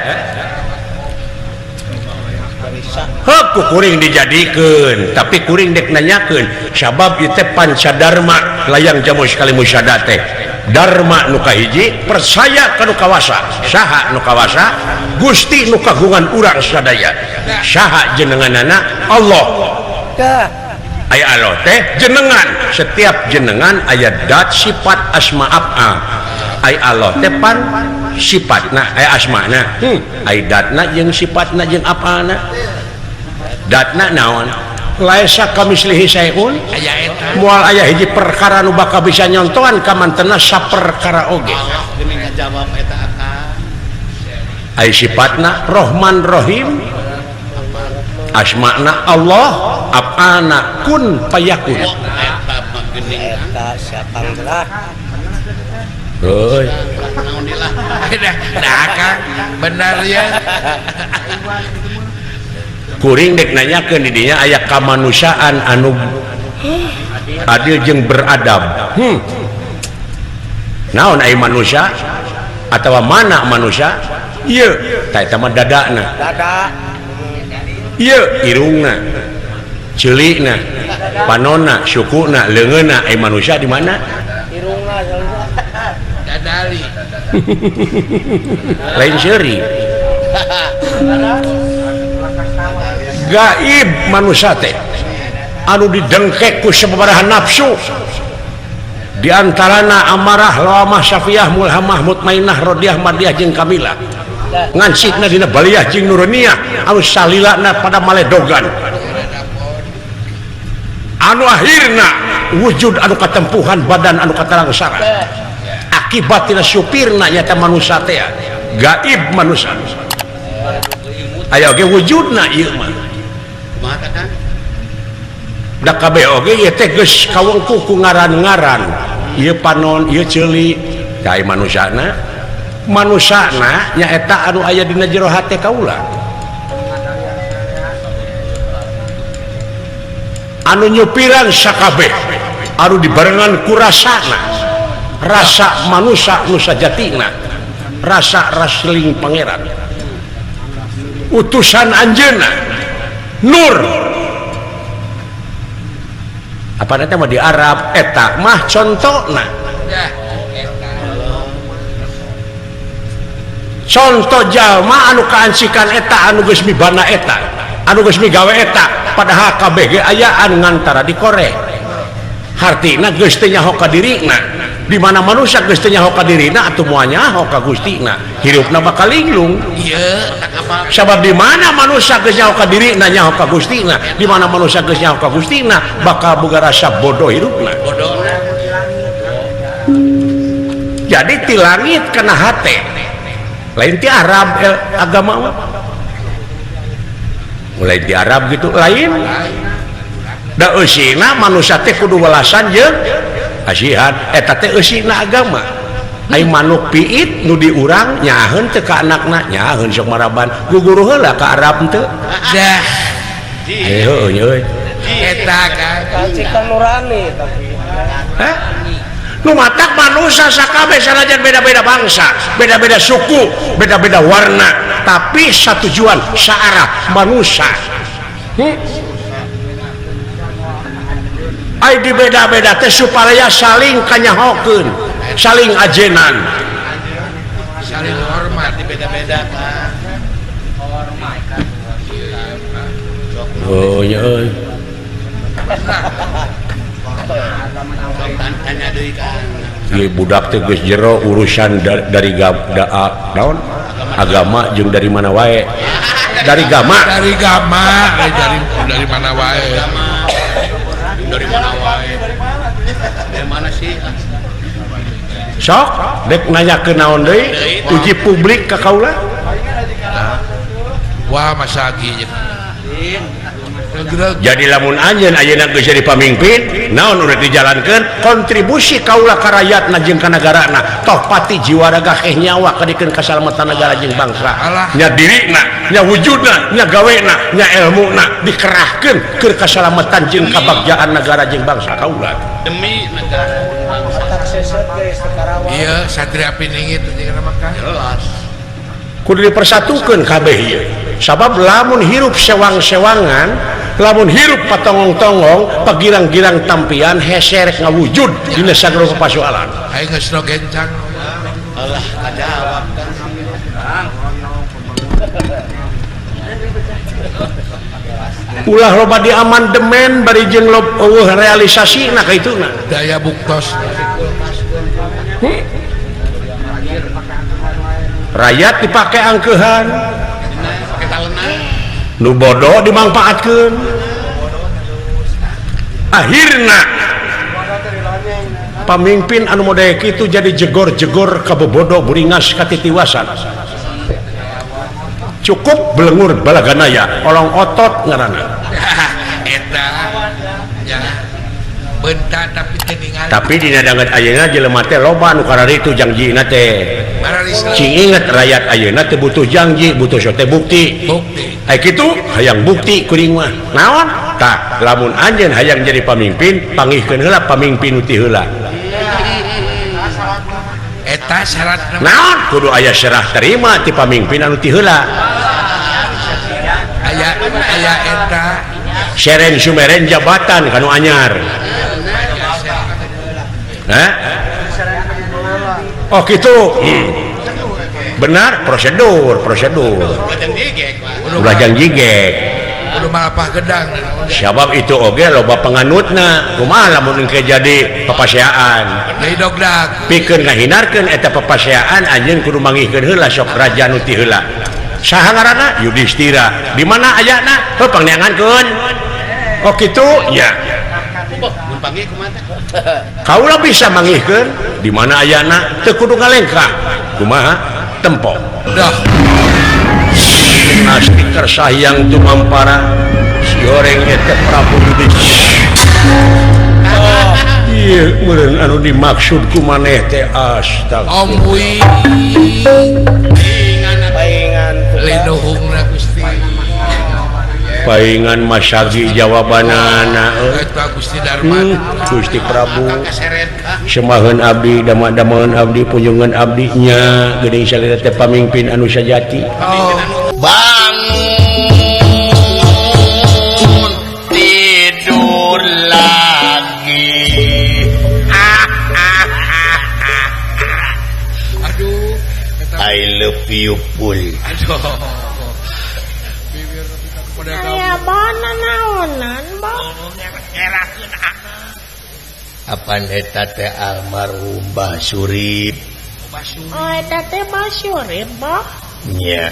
Heuh ku kuring dijadikeun, tapi kuring dek nanyakeun sabab ieu teh pancadarma layang jamu sekali musyada teh. Dharma nu kahiji percaya ka nu kawasa. Saha nu kawasa? Gusti nu kagungan urang sadaya. Saha jenenganana? Allah. Aya Allah teh jenengan. Setiap jenengan aya dat sifat asma af'al. Aya Allah teh pan sifatna, aya asmana. Aya datna jeung sifatna jeung af'alna. Datna naon? Laisa kamislihi syai'un. Moal aya hiji perkara nu bakal bisa nyontohan ka mantena saperkara oge. Aya sifatna Rahman Rahim, asmana Allah, af'alna kun payakun. Eta siapa lah? Heuy. Nah, Kang, benar ya. Kuring dek nanyakeun di dinya aya kamanusiaan anu adil jeung beradab. Naon aya manusia atawa mana manusia? Ieu tah eta mah dadana. Dada. Ieu irungna, ceulikna, panonna, sukuna, leungeunna aya manusia di mana? Irungna dadali. Lain seuri. Gaib manusia teh anu didengkek ku sababaraha nafsu di antarana amarah lawamah syafiyah mulhamah mutmainah rodiah mardiah jeung kamilah ngancikna dina baliyah jeung nuruniyah anu salilana pada maledogan anu akhirna wujud anu katempuhan badan anu katalangsara akibat tina supirna nyata manusia teh gaib manusia aya oge wujudna ieu mah. Da kabeh oge ieu teh geus kawengku ku ngaran-ngaran ieu panon ieu ceuli ka manusana manusana nyaeta anu aya dina jero hate kaula anu nyupiran sakabeh anu dibarengan ku rasana rasa manusa nu sajatina rasa rasling pangeran utusan anjeunna nur apa nanti mah di Arab eta mah contona contoh jalma anu kaancikan eta anu geus mibana eta anu geus migawe eta padahal kabeh ge ayaan ngantara dikorek hartina geus teu nyaho ka dirina di mana manusia geus teu nyaho ka dirina atuh moal nyaho ka Gustina hirupna bakal linglung. Ieu sabab di mana manusia geus nyaho ka dirina nyaho ka Gustina di mana manusia geus nyaho ka Gustina bakal boga rasa bodoh hirupna. Bodoh. Jadi ti langit kana hate. Lain ti Arab agama mah. Mulai di Arab gitu lain. Da eusina manusia teh kudu welasan jeung kasihan eta teh eusina agama. Ai manuk piit nu di urang nyaaheun teu ka anakna, nyaaheun sok maraban guguru heula ka Arab teu. Dah. Heueuh euy. Eta kan cipta nurani tapi. Hah? Nu matak manusia sakabeh sanajan beda-beda bangsa, beda-beda suku, beda-beda warna, tapi satu tujuan, saarah manusia. Ai di beda-beda teh supaya saling kanyahokeun, saling ajenan, saling hormat di beda-beda Pak. Hormat. Oh nya euy. Ieu budak teh geus jero urusan dari naon? Agama jeung dari mana wae. Dari gama. Dari gama, dari mana wae. Dari mana wae. Dari mana sih? Sok dek nanyakeun naon deui? Uji publik ka kaula. Wah, masa agi jeung. Jadi lamun anjeun ayeuna geus jadi pamimpin, naon udah dijalankeun kontribusi kaula ka rakyatna jeung ka nagarana, toh pati jiwa raga keh nyawa kadikeun kasalamatan negara jeung bangsa. Nya dirina, nya wujudna, nya gawena, nya elmuna dikerahkeun keur kasalamatan jeung kabagjaan negara jeung bangsa kaula. Demi negara bangsa. Iya, Satria Piningit jeung mah jelas. Kudu dipersatukeun kabeh ieu. Sabab lamun hirup sewang-sewangan, lamun hirup patongong-tongong, pagirang-girang tampian hese rek ngawujud dina sagala pasoalan. Aing geus no gencang. Alah, kajawab kan. Ulah loba diamandemen bari jeung eueuh realisasina ka ituna. Daya buktos. Rakyat dipake angkeuhan. Nu bodoh dimanfaatkeun. Akhirna pamimpin anu model kitu jadi jegor-jegor ka bobodo buringas katitiwasan. Cukup belengur balaganaya, olong otot ngaranna. Eta ya. Bentar tapi teu ningali. Tapi dina danget ayeuna jelema teh loba nu kararitu jangjina teh. Cing inget rakyat ayeuna teh butuh janji, butuh sote bukti. Bukti. Ai kitu hayang bukti kuring mah. Naon? Tah, lamun anjeun hayang jadi pamimpin, pangihkeun heula pamimpin nu ti heula. Eta syaratna. Naon? Kudu aya serah terima ti pamimpin anu ti heula. Aya aya eta seren sumeren jabatan kanu anyar. Hah? Oh gitu. Benar, prosedur. Ulah jang jigek. Kudu malapah gedang. Sabab itu oge loba penganutna. Kumaha lamun engke jadi papaseaan. Deui dogdag. Pikeun ngahinarkeun eta papaseaan anjeun kudu mangihkeun heula sok raja nu ti heula. Saha ngaranna? Yudhistira. Di mana ayana? Heuh pangneangankeun. Oh kitu nya. Kaula bisa mangihkeun di mana ayana teu kudu ngalengkah. Kumaha? Tempo. Dah. Asti kersayang tumampara si goreng eta Prabu Yudhistira. Oh, ieu meureun anu dimaksud ku maneh teh astagfirullah. Om Wi. Paingan linuhungna Gusti. Paingan masagi jawabanana eta Gusti Darma. Gusti Prabu. Semaheun abdi dama-damaeun abdi punjungan abdi nya geuning salira teh pamimpin anu sajati. Oh. Bangun tidur lagi. Aduh, I love you pul. Aduh. Aya bona naonan, Bo? Apan eta teh almarhum Mbah Surip. Oh, eta teh Mbah Surip, Bo? Nya.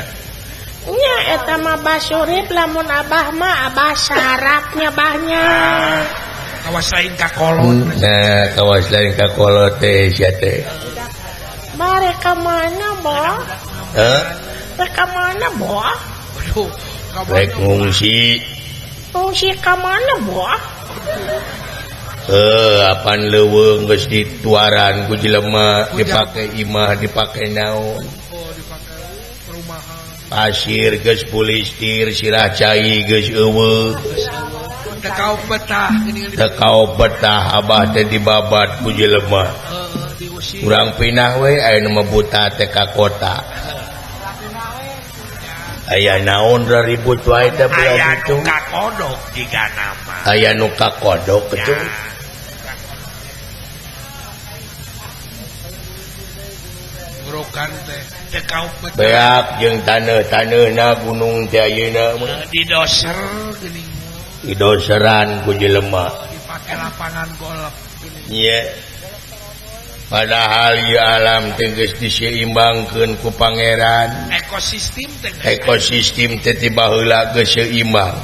Nya eta mah Mbah Surip lamun abah mah abah sarapnya bahnya. Kawas lain ka kolot. Nah, kawas lain ka kolot teh sia teh. Bare ka mana, Bah? Heh? Rek ka mana, Bah? Aduh, Rek ngungsi. Ngungsi ka mana, Bah? Apan leuweung geus dituaran ku jelema dipake imah dipake naon. Oh, dipake perumahan. Pasir geus pulistir sirah cai geus eueuh. Teu kaop betah geuning. Teu kaop betah abah teh dibabat ku jelema. Heeh, diusir. Urang pindah we aya nu mah buta teh ka kota. Aya naon ribut wae teh belah Aya ditu. nu kakodok jiga nama. Aya nu kakodok kitu. Burukan teh teu kaop betah. Beak jeung taneuh-taneuhna gunung teh ayeuna mah. Didoser geuning. Didoseran ku jelema. Dipake lapangan golf geuning. Nya. Padahal ieu alam teh geus diseimbangkeun ku pangeran. Ekosistem teh Ekosistem teh ti baheula geus seimbang.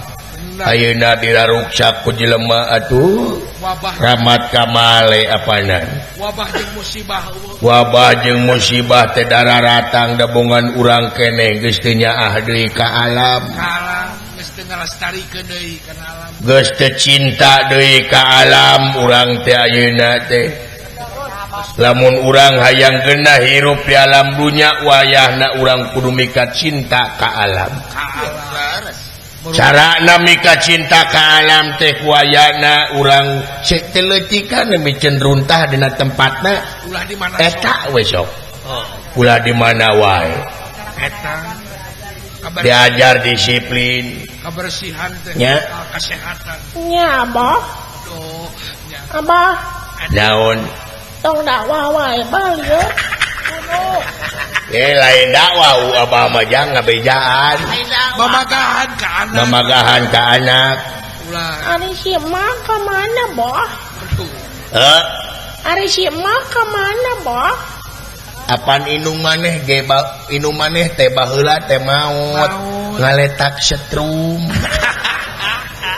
Ayeuna diraruksak ku jelema atuh. Wabah Ramat kamale apanan. Wabah jeung musibah eueuh. Wabah jeung musibah teh dararatang dabongan urang keneh geus teu nyaah deui ka alam. Ka alam geus teu ngalestarikeun deui kana alam. Geus teu cinta deui ka alam urang teh ayeuna teh. Lamun urang hayang genah hirup di alam dunya wayahna urang kudu mika cinta ka alam. Ka alam. Carana mika cinta ka alam teh wayahna urang saeutik-leutikan micen runtah dina tempatna. Ulah di mana eta we sok. Oh. Ulah di mana wae. Eta diajar disiplin kebersihan teh nya kesehatan. Nya, Abah. Duh, nya. Abah. Naon? Tong dakwah wae bal ye. Lain dakwah abah mah jang ngabejaan. Mamagahan ka anak. Mamagahan ka anak. Ulah. Ari si emak ka mana, Bah? Heh? Ari si emak ka mana, Bah? Apan inung maneh ge inung maneh teh baheula teh maot ngaletak setrum.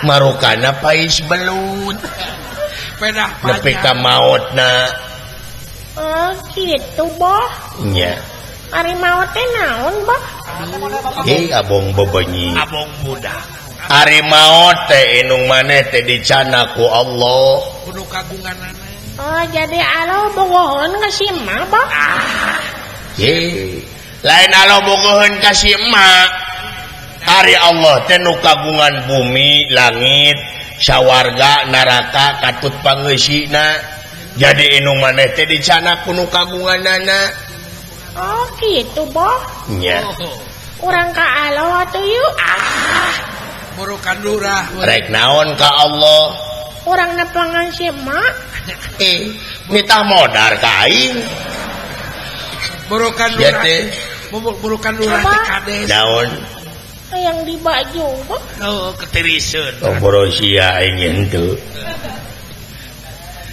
Marukana pais belut. Pedah nepi ka maotna. Oh, gitu, Bah. Nya. Ari maot teh naon, Bah? Hei, abong bebenyi. Abong budak. Ari maot teh inung maneh teh dicana ku Allah. Kudu kagunganana. Oh, jadi Allah bogoheun ka si emak, Bah? Ah. Hei, lain Allah bogoheun ka si emak. Ari Allah teh nu kagungan bumi, langit, sawarga, neraka, katut pangeusina. Jadi inung maneh teh dicana ku nu kagunganana. Oh, gitu, Bah. Nya. Urang ka Allah atuh yuk. Ah, burukan lurah. Rek naon ka Allah? Urang nepangan si emak. Nitah modar ka aing. Burukan lurah. Burukan lurah teh kades. Naon? Yang di baju, Bah. Oh, ketiriseun. Oh, borosia aing henteu.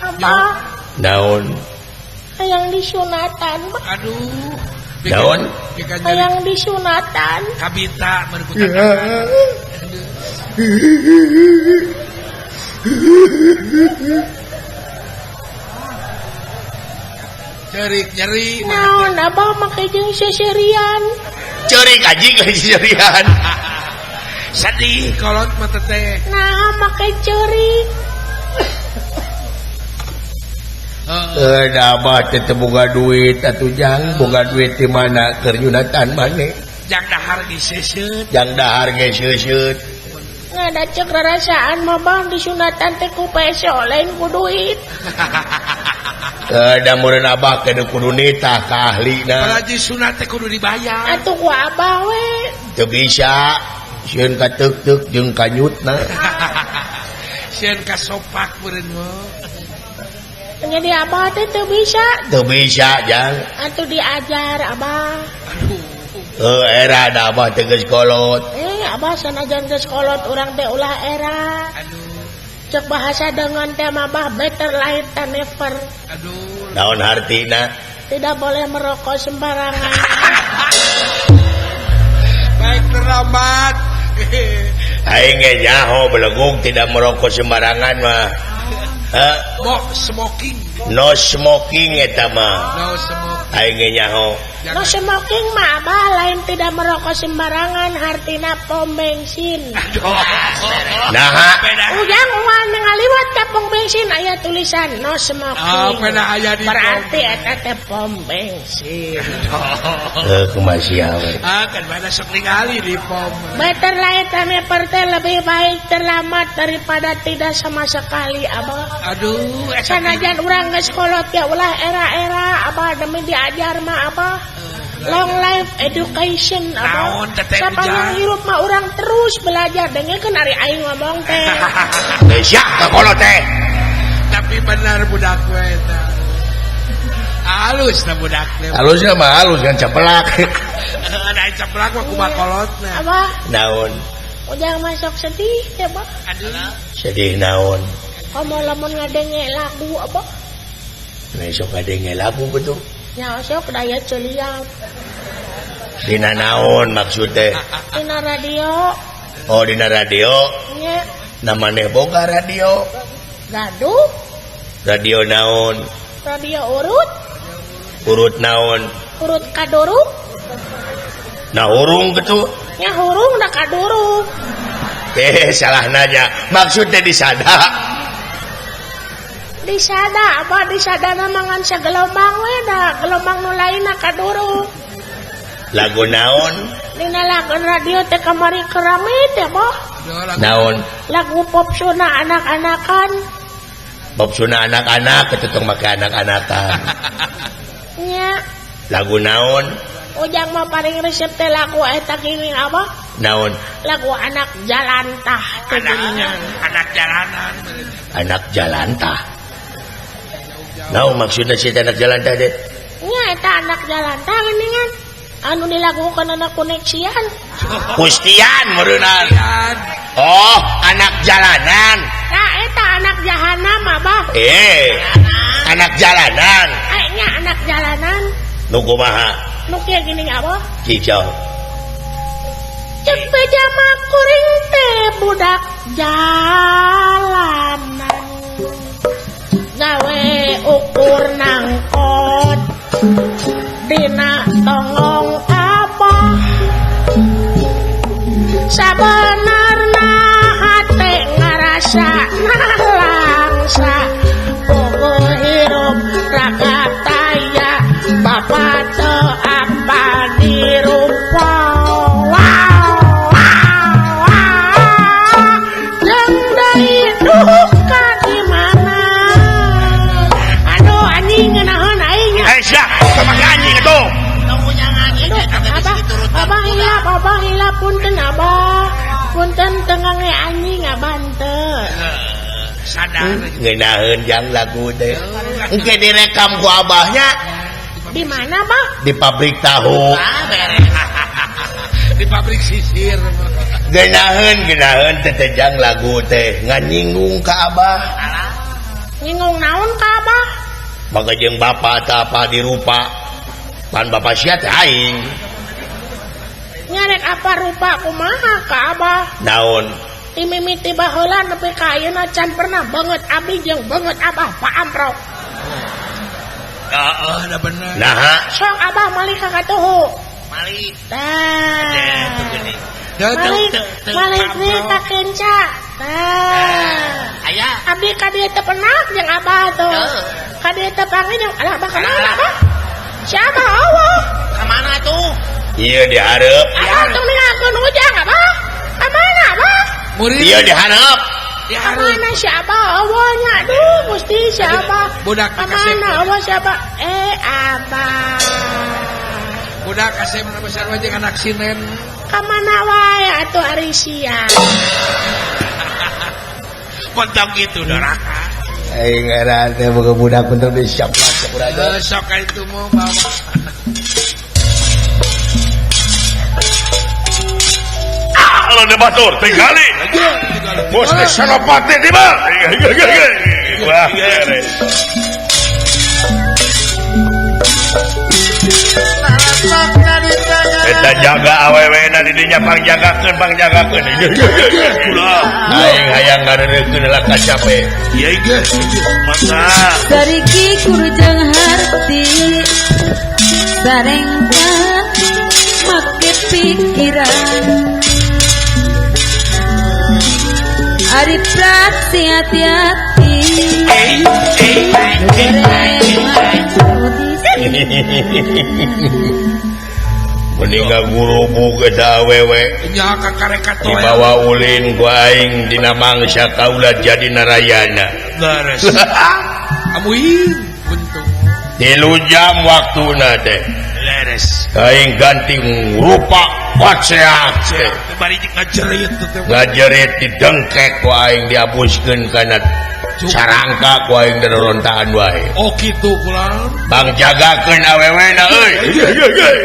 Abah. Naon? Hayang disunatan, Bah. Aduh. Naon? Hayang disunatan. Kabita merkutan. Cerik nyeri. Naon abah make jeung seserian. Cerik anjing seserian. Sedih kolot mah teh. Nah, make cerik. Da abah teh teu boga duit atuh jang, boga duit di mana keur nyunatan maneh. Jang dahar ge seuseut. Jang dahar ge seuseut. Ngada cek rarasaan mah bang disunatan teh ku peso lain ku duit. Da meureun abah teh kudu nitah ka ahlina. Paraji sunat teh kudu dibayar. Atuh ku abah we. Teu bisa, sieun ka teuk-teuk jeung kanyutna. Sieun ka sopak meureun mah. Jadi abah teh teu bisa. Teu bisa jang. Atuh diajar abah. Aduh. Era da abah teh geus kolot. Abah sanajan geus kolot urang teh ulah era. Aduh. Cek bahasa dengan teh mah abah better lahir than never. Aduh. Naon hartina? Tidak boleh merokok sembarangan. Baik terlambat. Aing ge nyaho belegug tidak merokok sembarangan mah. No smoking. No smoking eta mah. No smoking. Aing ge nyaho. No smoking mah abah lain tidak merokok sembarangan hartina pom bensin. Nah, ujang uang ngaliwat ka pom bensin aya tulisan no smoking. Oh, peda aya di berarti eta teh pom bensin. Heuh kumaha sia we. Ah, kan mana sok ningali di pom. Better late than never teh lebih baik terlambat daripada tidak sama sekali abah. Aduh, sanajan urang geus kolot ya ulah era-era abah demi diajar mah abah. Long life education abah. Sapanjang hirup mah urang terus belajar dengekeun ari aing ngomong teh. Geus sia ka kolot teh. Tapi benar budak we eta. Halus na budak teh. Halusna mah halus kan capelak. Da capelak mah kumaha kolotna. Abah. Naon? Ujang masuk sedih teh, Bah. Aduh. Sedih naon? Komo lamun ngadenge lagu abah. Nah, sok ngadenge lagu betul. Nya sok daya celiang. Dina naon maksud teh? Dina radio. Oh, dina radio. Nya. Na maneh boga radio. Gaduh. Radio naon? Radio urut. Urut naon? Urut kaduruk. Nah hurung gitu. Nya hurung da kaduruk. Salah nanya. Maksudnya disada. Disada abah disadana mangan sagelombang we da gelombang nu lainna kaduruk. Lagu naon? Dina lagu radio teh kamari kerame teh boh. Naon? Lagu pop suna anak-anakan. Pop suna anak-anak ketutung make anak-anakan. Nya. Lagu naon? Ujang mah paling resep teh lagu eta geuning abah. Naon? Lagu anak jalantah. Anak jalanan. Anak jalantah. Naon maksudna si anak jalantah teh? Nya eta anak jalantah geuningan. Anu dilakukan anak koneksian. Kustian meureunnan. Oh, anak jalanan. Nah, eta anak jahanam abah. Anak jalanan. Nya anak jalanan. Nu kumaha? Nu kieu geuning abah. Cicau. Cek beja mah kuring teh budak jalanan. Gawe ukur nangkot dina tongong abah. Sabenarna hate ngarasa nalangsa bogo hirup raga taya bapa teu apa dirupa. Wow, wow, wow. Jeung deui duka di mana. Aduh anjing ngeunaheun aing. Sia, sama anjing atuh. Abah hilap, abah hilap, punten abah. Punten tengange anjing abah henteu. Sadar ngeunaheun jang lagu teh. Engke direkam ku abahnya. Di mana, Bah? Di pabrik tahu. Di pabrik sisir. Geunaheun teh jang lagu teh nganyinggung ka abah. Nyinggung naon ka abah? Maka jeung bapa teh apa dirupa. Pan bapa sia teh aing. Nyarek apa rupa kumaha ka abah? Naon? Ti mimiti baheula nepi ka ayeuna can pernah banget abdi jeung banget abah paamprok. Heeh, da bener. Naha? Sok abah malik ka katuhu. Malik. Tah. Malik deui ka kenca. Tah. Aya. Abdi ka dieu teu penak jeung abah tuh. Ka dieu teu panggil jeung alah abah ka mana abah? Si abah eueuh. Ka mana tuh? Ieu dihareup. Abah tong ningalkeun ujang abah. Ka mana abah? Ieu dihareup. Ka mana si abah eueuh nya? Aduh Gusti si abah. Budak ka mana eueuh si abah? Abah. Budak kasep na besar wae jeung anak sinen. Ka mana wae atuh ari sia. Pontong kitu doraka. Aing era teh boga budak penting disiap-siap sakurang. Sok ka itu mah bawa. Kalau debatur tinggali. Bos teh Senopati di mana? Wah, beres. Da jaga awewe na di dinya pangjagakeun pangjagakeun. Aing hayang ngareurekeun lah kacape. Ieu ge mangga. Sariki kurjang harti sarengkan make pikiran ari praksi hati-hati. Meninggal guru buka awewe dibawa ulin ku aing dina mangsa kaula jadi narayana. Leres. Amuin untung. 3 jam waktuna teh. Leres. Aing ganti rupa waceak teh. Bari ngajerit teh. Ngajerit didengkek ku aing diabuskeun kana sarangka ku aing darontaan wae. Oh kitu kula. Bang jagakeun awewena euy.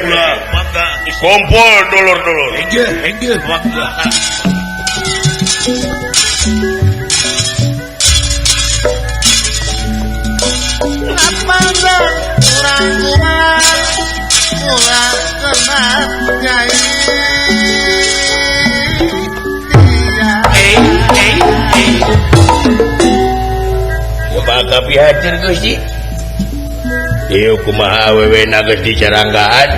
Kula mangga kumpul dulur-dulur. Hege hege mangga. Lapandang kurang-kurang kurang kenal nyai. Kumaha pihatur Gusti? Ieu kumaha awewe na geus dicaranggaan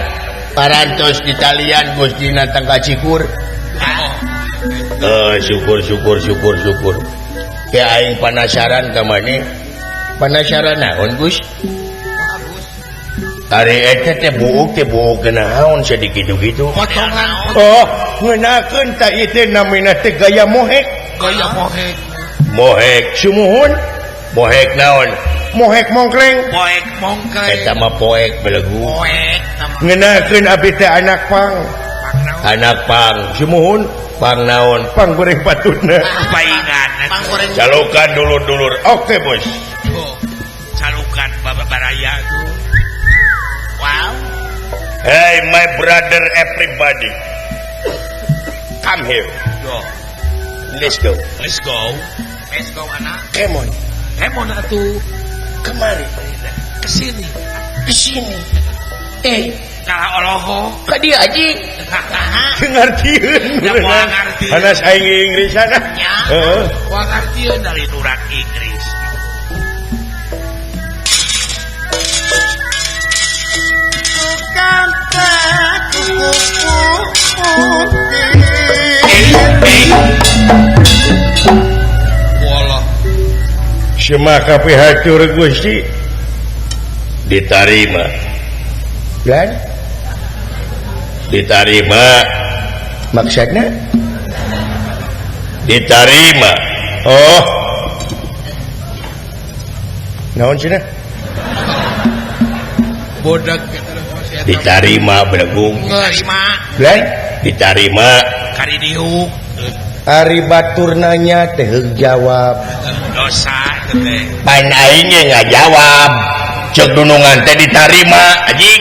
parantos ditalian Gusti na tangka cikur. Syukur syukur syukur syukur. Ke aing panasaran ka maneh. Panasaran naon Gus? Ari eta teh buuk naon sakitu gitu. Potongan. Oh, ngeunakeun ta ieu teh namina teh gaya mohek. Gaya mohek. Mohek sumuhun. Mohek naon? Mohek mongkleng. Mohek mongkleng. Eta mah poek belegu. Poek. Ngeunakeun abdi teh anak pang. Anak pang sumuhun, pang naon? Pang goreng patutna. Paingan. Pang goreng. Calukan dulur-dulur. Oke, Bos. Oh. Calukan Bapak Baraya tuh. Wow. Hey my brother everybody. Come here. Go. Let's go. Let's go. Let's go anak. Come on. Come on atuh. Kemari. Kesini. Kesini. Kalah oloho. Ka dieu aji. Ngartieun. Ya moal ngartieun. Panas aing Inggrisan. Heeh. Moal ngartieun dari nurak Inggris. Semaka pihatur Gusti ditarima. Lan ditarima maksudna ditarima. Oh. Naon cenah? Bodak ditarima belegung. Ditarima. Lan ditarima kari diuk. Ari batur nanya teh heug jawab. Dosa teh. Pan aing ge ngajawab. Ceuk dunungan teh ditarima anjing.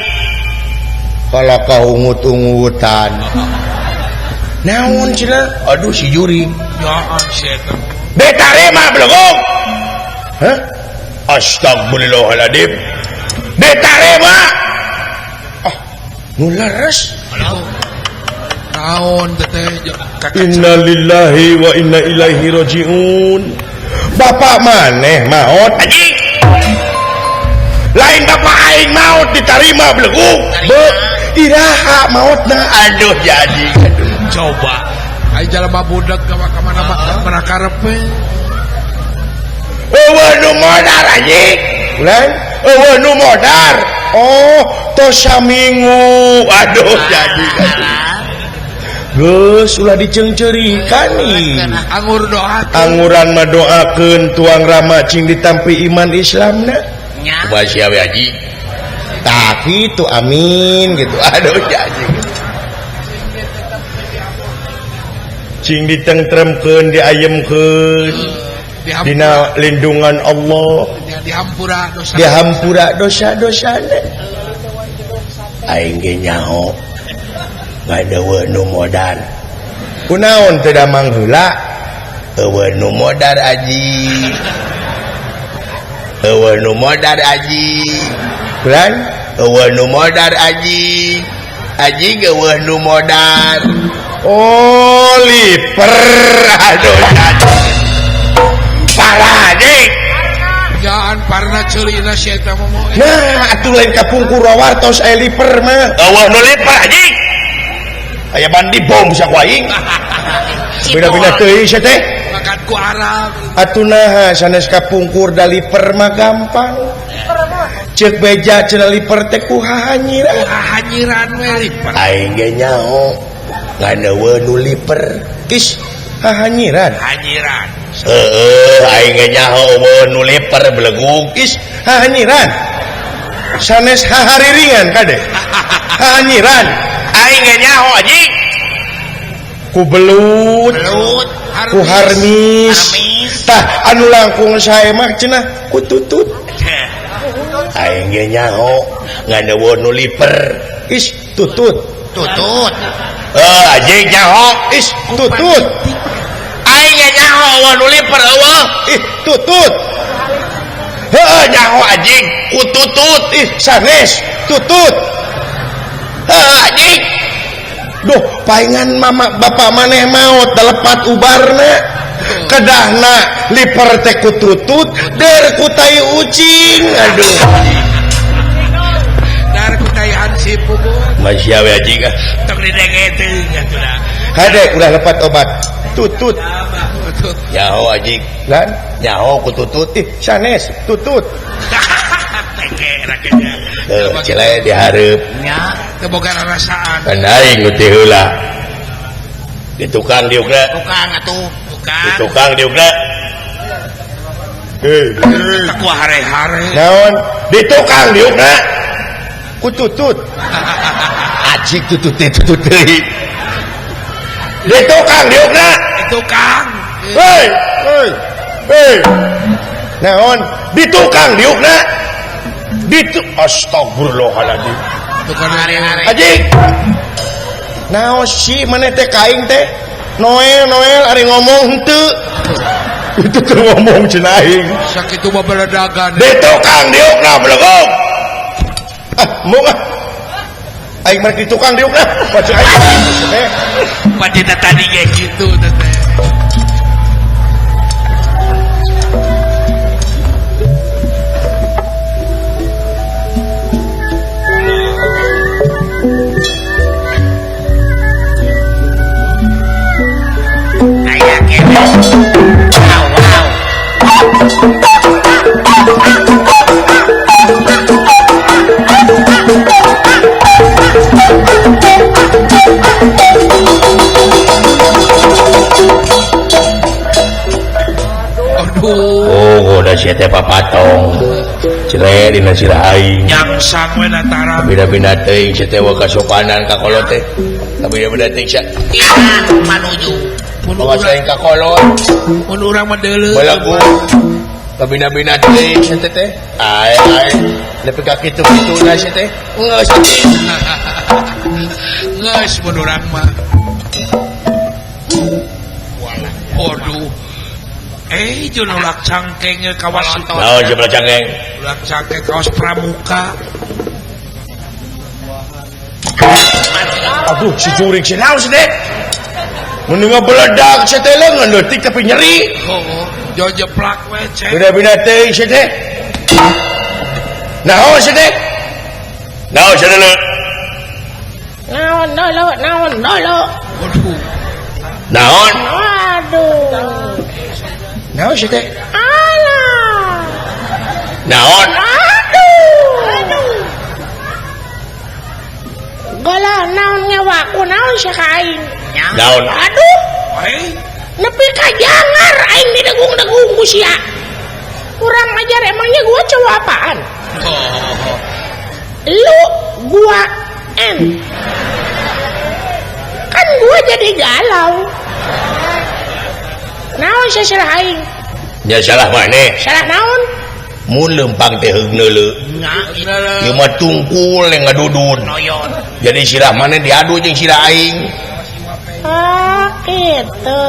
Kalau kaungut-ungutan. Naon cenah? Aduh si juri. Naon si eta? Ditarima belegung. Hah? Astagfirullahaladzim. Ditarima. Ah, nu leres. Naon teh Innalillahi wa inna ilaihi rajiun. Bapak maneh maot anjing. Lain bapak aing maot ditarima belegung. Be iraha maotna aduh jadi aduh. Coba aing jalma budak ka mana mana karepe. Eueuh nu modar anjing. Lain eueuh nu modar. Oh, tos saminggu. Aduh jadi aduh. Geus ulah diceungceurikan nih. Angur doakeun. Anguran mah doakeun tuang rama cing ditampi iman Islamna. Nya. Kumaha sia we haji? Tah kitu amin gitu. Aduh jadi. Cing ditengtremkeun, diayemkeun. Dina lindungan Allah. Dihampura dosa. Dihampura dosa-dosana. Aing ge nyaho. Eueuh nu modar. Kunaon teu damang heula? Eueuh nu modar aji. Eueuh nu modar aji. Bulan eueuh nu modar aji. Aji geuweuh nu modar. Oh liper aduh parah anjing. Jangan parna ceulina si eta mah. Nah atuh lain kapungkur wartos aya liper mah. Eueuh nu liper anjing. Aya bandi bom sia ku aing. Beda-beda teuing sia teh. Makan ku Arab. Atuh naha sanes kapungkur da liper mah gampang. Ceuk beja cenah liper teh ku hahanyiran. Hahanyiran we liper. Aing ge nyaho ngan eueuh nu liper. Is hahanyiran. Hanyiran. Heeh, aing ge nyaho eueuh nu liper belegug. Is hahanyiran. Sanes hahariringan kade. Hahanyiran. Aing ge nyaho anjing. Ku belut, ku harmis. Tah anu langkung sae mah cenah ku tutut. Aing ge nyaho ngan eueuh nu liper. Is tutut. Tutut. Heuh anjing nyaho. Is tutut. Aing ge nyaho eueuh nu liper eueuh. Ih tutut. Heuh nyaho anjing ku tutut. Ih sanes tutut. Heuh anjing. Duh paingan mama bapak maneh maot dalepat ubarna. Kedahna liper teh ku tutut, der ku tai ucing. Aduh. Dar ku tai hansip puguh. Masih we anjing ah. Tong didenge teuing atuh da. Hade ulah lepat obat. Tutut. Nyaho anjing. Lan nyaho ku tutut. Ih sanes tutut. Teke rakenya. Heuh cele dihareup. Nya teu boga rarasaan. Kan aing nu teh heula. Di tukang diukna. Tukang atuh. Di tukang diukna. Heuh. Ku hare-hare. Naon? Di tukang diukna. Ku tutut. Ajik tutut teh tutut deui. Di tukang diukna. Di tukang. Hei, hei. Hei. Naon? Di tukang diukna. Di astagfirullahaladzim. Tukang hare-hare. Ajik. Naon sih maneh teh ka aing teh? Noel Noel ari ngomong henteu. Itu teu ngomong cenah aing. Sakitu mah beledagan. Di tukang diukna belegog. Ah, mung ah. Aing mah di tukang diukna. Baca aing. Eh. Padita tadi ge kitu teh. Aya kene. Wow wow. Aduh. Oh, udah sia teh papatong. Cere dina sirah aing. Nyangsang we latara. Beda-beda teuing sia teh kasopanan ka kolot teh. Beda-beda teuing sia. Iya, manuju. Bawa saing ka kolot. Mun urang mah deuleu. Belagu. Kabina-bina teuing sia teh teh. Ae ae. Nepi ka kitu-kituna sia teh. Geus anjing. Geus mun urang mah. Walah. Waduh. Eh, jeung ulak cangkeng kawas itu. Naon jeung ulak cangkeng? Ulak cangkeng kawas pramuka. Aduh, si juring si naon si dek? Mun ngabeledak si teh leungeun leutik tapi nyeri. Oh, jauh jeplak we cek. Beda-beda teuing si teh. Naon si teh? Naon si teh? Naon dolo, naon dolo. Waduh. Naon? Waduh. Naon si teh? Alah. Naon? Aduh. Gola naon nyawaku naon sia ka aing. Naon? Aduh. Eh, nepi ka jangar aing didegung-degung ku sia. Kurang ajar emangnya gua cowok apaan? Oh. Lu gua N. Kan gua jadi galau. Naon sia salah aing? Nya salah maneh. Salah naon? Mun leumpang teh heug neuleu. Ieu mah tungkul yang ngadudun. Jadi sirah maneh diadu jeung sirah aing. Oh, gitu.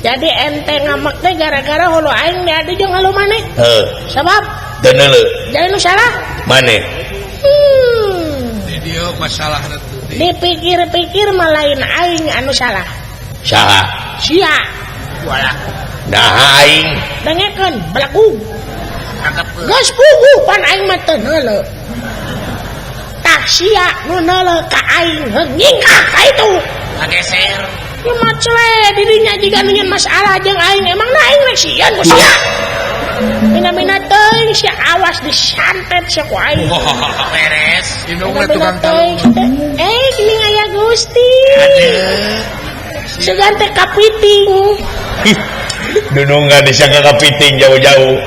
Jadi ente ngamek teh gara-gara hulu aing diadu jeung halu maneh. Heuh. Sabab teu neuleu. Jadi nu salah? Maneh. Dieu masalahna tuh. Dipikir-pikir mah lain aing anu salah. Saha? Sia. Walah. Nah aing. Dengekeun belagu. Geus puguh pan aing mah teu neuleuh. Tah sia nu neuleuh ka aing heung nyingkah ka itu. Ngageser. Ieu mah cele dirinya jiga nu nyeun masalah jeung aing emangna aing rek sieun ku sia. Mina-mina teuing sia awas disantet sia ku aing. Beres. Indungna tukang talung. Eh geuning aya Gusti. Aduh. Sugan teh kapiting. Dunung nggak disangka kapiting jauh-jauh.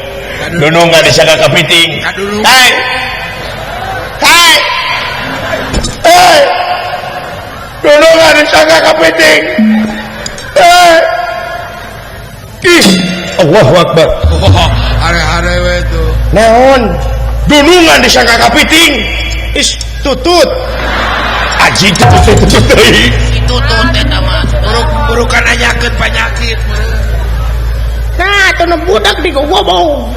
Dunung nggak disangka kapiting. Hai. Hai. Hai. Dunung nggak disangka kapiting. Hai. Ih, Allahu Akbar. Are-are we tuh. Naon? Dunungan disangka kapiting. Is tutut. Aji tutut tutut deui. Tutut eta mah. Buruk-burukan nanyakeun panyakit. Nah, atuh nu budak digobobong.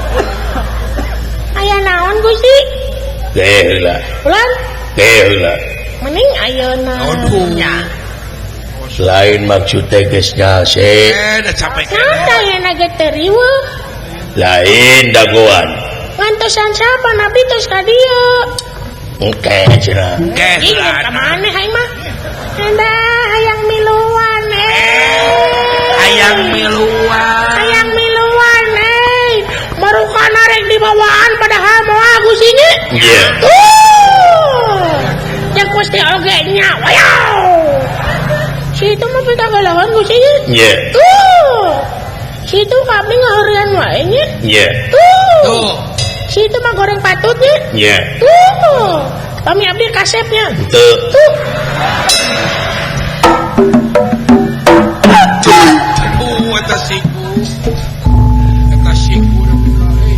Aya naon Gusti? Teh heula. Ulang? Teh heula. Mending ayeuna. Aduh. Lain maksud teh geus nyalse. Dah capek. Nah, ayeuna ge teu riweuh. Lain dagoan. Ngantosan siapa nabi tos ka dieu? Engke cenah. Engke. Ih, ka maneh aing mah? Endah hayang miluan Hayang miluan. Hayang miluan Marukana rek dibawaan padahal moal Gusti nya. Iya. Tuh. Jeung Gusti oge nya. Wayaw. Si itu mah pitagalawan Gusti nya. Iya. Tuh. Si itu kami ngaheureuan wae nya. Iya. Tuh. Si itu mah goreng patut nya. Iya. Tuh. Kami abdi kasepnya. Tuh. Tuh. Aduh, eta siku. Eta siku nepi ka euy.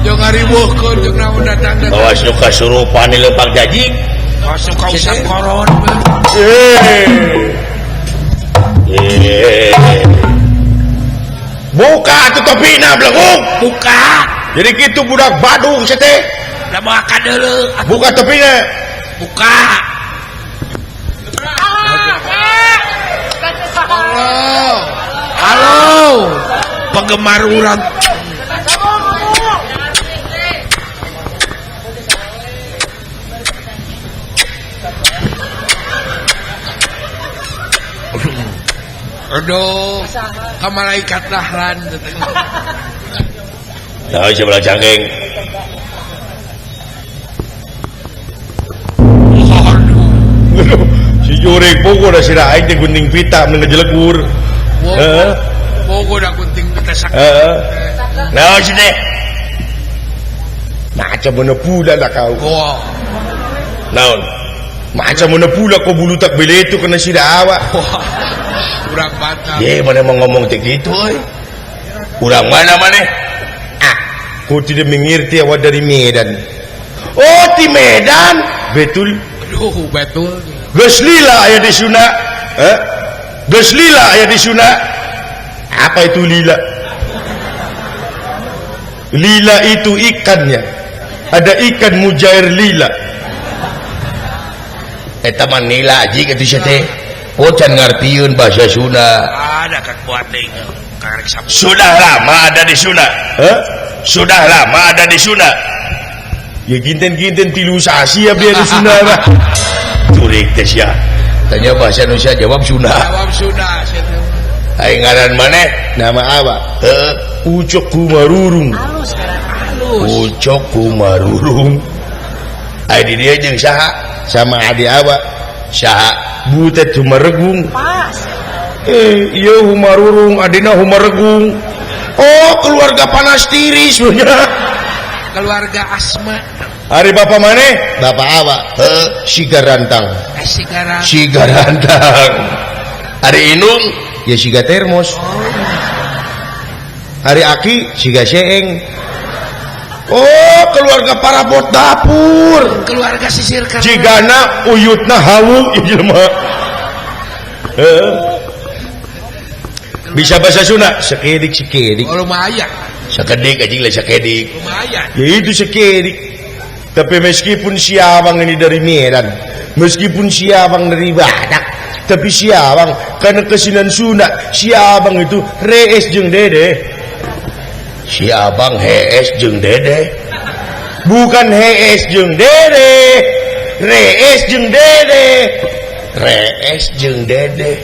Jeung ngariweuhkeun jeung naon datang datang. Awas nu kasurupan di leupak jajing. Awas nu kausap koron. Buka atuh topina bleguk. Buka. Jadi kitu budak Badung sia teh. Da moal kadeuleu. Buka topina. Buka. Halo. Halo. Penggemar urang. Aduh, ka malaikat dahlan. Nah, sebelah cangkeng. Aduh. Si jurik bogo da sira aing teh gunting pita mun ngejelegur. Heeh. Bogo da gunting pita sakit. Heeh. Naon sih teh? Macam mana pula lah kau. Wah. Naon? Macam mana pula kau bulu tak bele itu kena sira awak. Urang Batak. Ye, mana mau ngomong teh gitu euy. Urang mana maneh? Ah, kau tidak mengerti awak dari Medan. Oh, di Medan. Betul. Aduh, betul. Geus lila aya di Sunda. Eh? Geus lila aya di Sunda. Apa itu lila? Lila itu ikannya. Ada ikan mujair lila. Eta mah nila aji kitu sia teh. Oh, can ngartieun bahasa Sunda. Ada kakuat deui karek sabu. Sudah lama ada di Sunda. Heh? Sudah lama ada di Sunda. Ya ginten-ginten tilu sasi ya biar di Sunda mah. Curik teh sia. Tanya bahasa Indonesia jawab Sunda. Jawab Sunda sia teh. Aing ngaran maneh? Nama awak? Heuh, Ucok Kumarurung. Halus halus. Ucok Kumarurung. Ai di dieu jeung saha? Sama adik awak. Saha? Butet Humaregung. Pas. Iya Humarurung, adina Humaregung. Oh, keluarga panas tiris nya. Keluarga Asma. Ari bapak maneh? Bapak awak. Heuh, Sigarantang. Sigarantang. Sigarantang. Ari indung ya siga termos. Ari aki siga seeng. Oh, keluarga parabot dapur. Keluarga sisir karena. Jigana uyutna hawu ieu jelema. Heeh. Bisa bahasa Sunda sekedik sekedik. Oh, lumayan. Sekedik anjing lah sekedik. Lumayan. Ya itu sekedik. Tapi meskipun si abang ini dari Medan, meskipun si abang dari Badak, tapi si abang karena kesinan Sunda, si abang itu rees jeung dede. Si abang hees jeung dede. Bukan hees jeung dede, rees jeung dede. Rees jeung dede.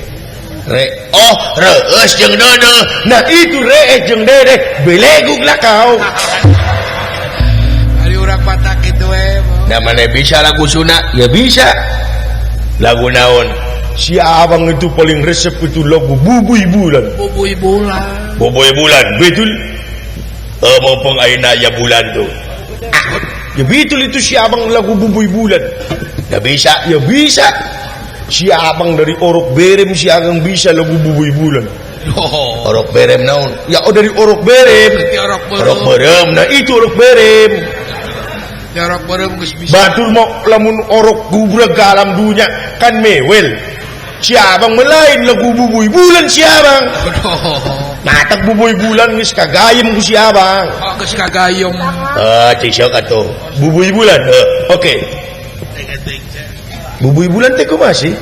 Re oh, rees jeung dede. Nah itu rees jeung dede, belegug lah kau. Ari urang Batak kitu we. Nah mana bisa lagu Sunda? Ya bisa. Lagu naon? Si abang itu paling resep itu lagu Bubuy Bulan. Bubuy Bulan. Bubuy Bulan, betul. Mumpung ayeuna aya bulan tuh. Ah, ya betul itu si abang lagu Bubuy Bulan. Ya bisa, ya bisa. Si abang dari Orok Berem, si abang bisa lagu Bubuy Bulan. Oh. Orok Berem naon? Ya oh dari Orok Berem. Orok Berem. Orok Berem, nah itu Orok Berem. Ya orok berem geus bisa. Batur mau lamun orok gubreg ke alam dunia kan mewel. Si abang melain lagu Bubuy Bulan si abang. Oh. Matak Bubuy Bulan geus kagayem ku si abang. Oh, geus kagayem. Ah, cik sok atuh. Bubuy Bulan. Oke. Bubuy Bulan teh kumaha sih?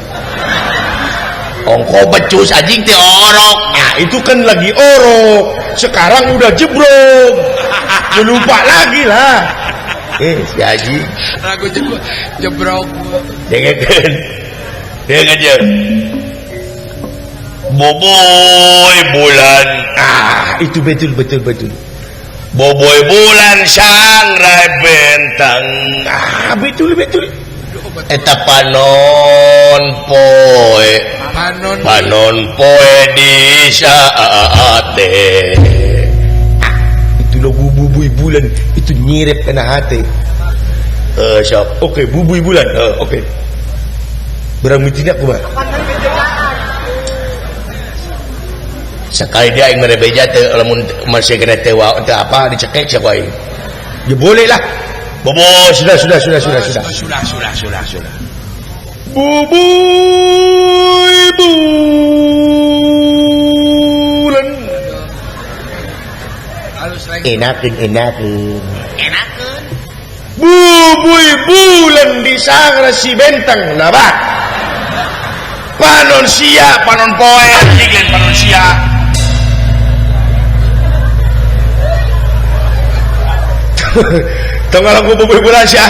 Ongko becus anjing teh orok. Nah, itu kan lagi orok. Sekarang udah jebrok. Ya lupa lagi lah. Si Haji. Lagu jebrok. Dengekeun. Dengekeun. Boboy bulan. Ah, itu betul betul betul. Boboy bulan sangrai bentang. Ah, betul betul. Eta panon poe. Panon poe di saate. Ah, itu lagu Bubuy Bulan itu nyirep kena hati. Sok. Oke, Bubuy Bulan. Oke. Berang mitina kumaha? Sekali dia aing mere beja teu lamun masih kena teu teu apa dicekek sia ku aing. Ya boleh lah. Bobo sudah sudah sudah sudah sudah. Sudah sudah sudah sudah. Bubuy Bulan. Enakeun enakeun. Enakeun. Bubuy Bulan di sangra si bentang nabak. Panon sia, panon poe, anjing lain panon sia. Tong lagu Bubuy Bulan sia.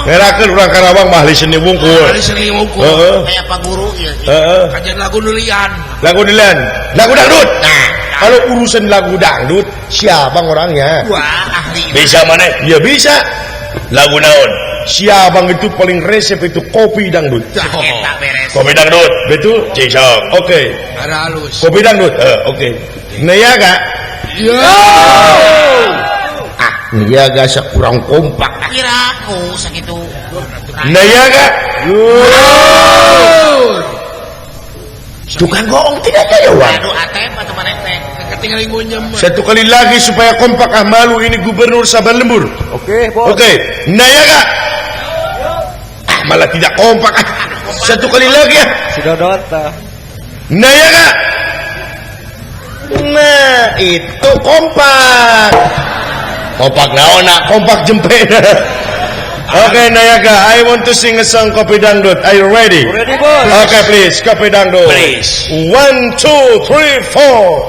Ngerakeun urang Karawang mah ahli seni wungkul. Ahli seni wungkul. Heeh. Kayak Pak Guru ieu. Heeh. Kajian lagu nulian. Lagu nulian. Lagu dangdut. Nah, kalau urusan lagu dangdut siapa orangnya? Wah, ahli. Bisa mana? Ya bisa. Lagu naon? Si abang itu paling resep itu kopi dangdut. Oh. Kopi dangdut, betul? Cik sok. Oke. Halus. Kopi dangdut. Oke. Niaga. Yo. Ah, niaga kurang kompak. Kira aku sakitu. Niaga. Yo. Tukang goong tidak jawab. Aduh, atep atau mana teh? Ketinggalan ngunyem. Satu kali lagi supaya kompak, ah malu ini Gubernur Sabar Lembur. Oke, bos. Oke, Niaga. Ah, malah tidak kompak. Ah. Satu kali lagi ya. Si Dodot. Niaga. Nah, itu kompak. Kompak naon nak? Kompak jempe. Oke, Niaga, I want to sing a song Kopi Dangdut. Are you ready? Ready, boss. Okay, please, Kopi Dangdut. Please. 1, 2, 3, 4.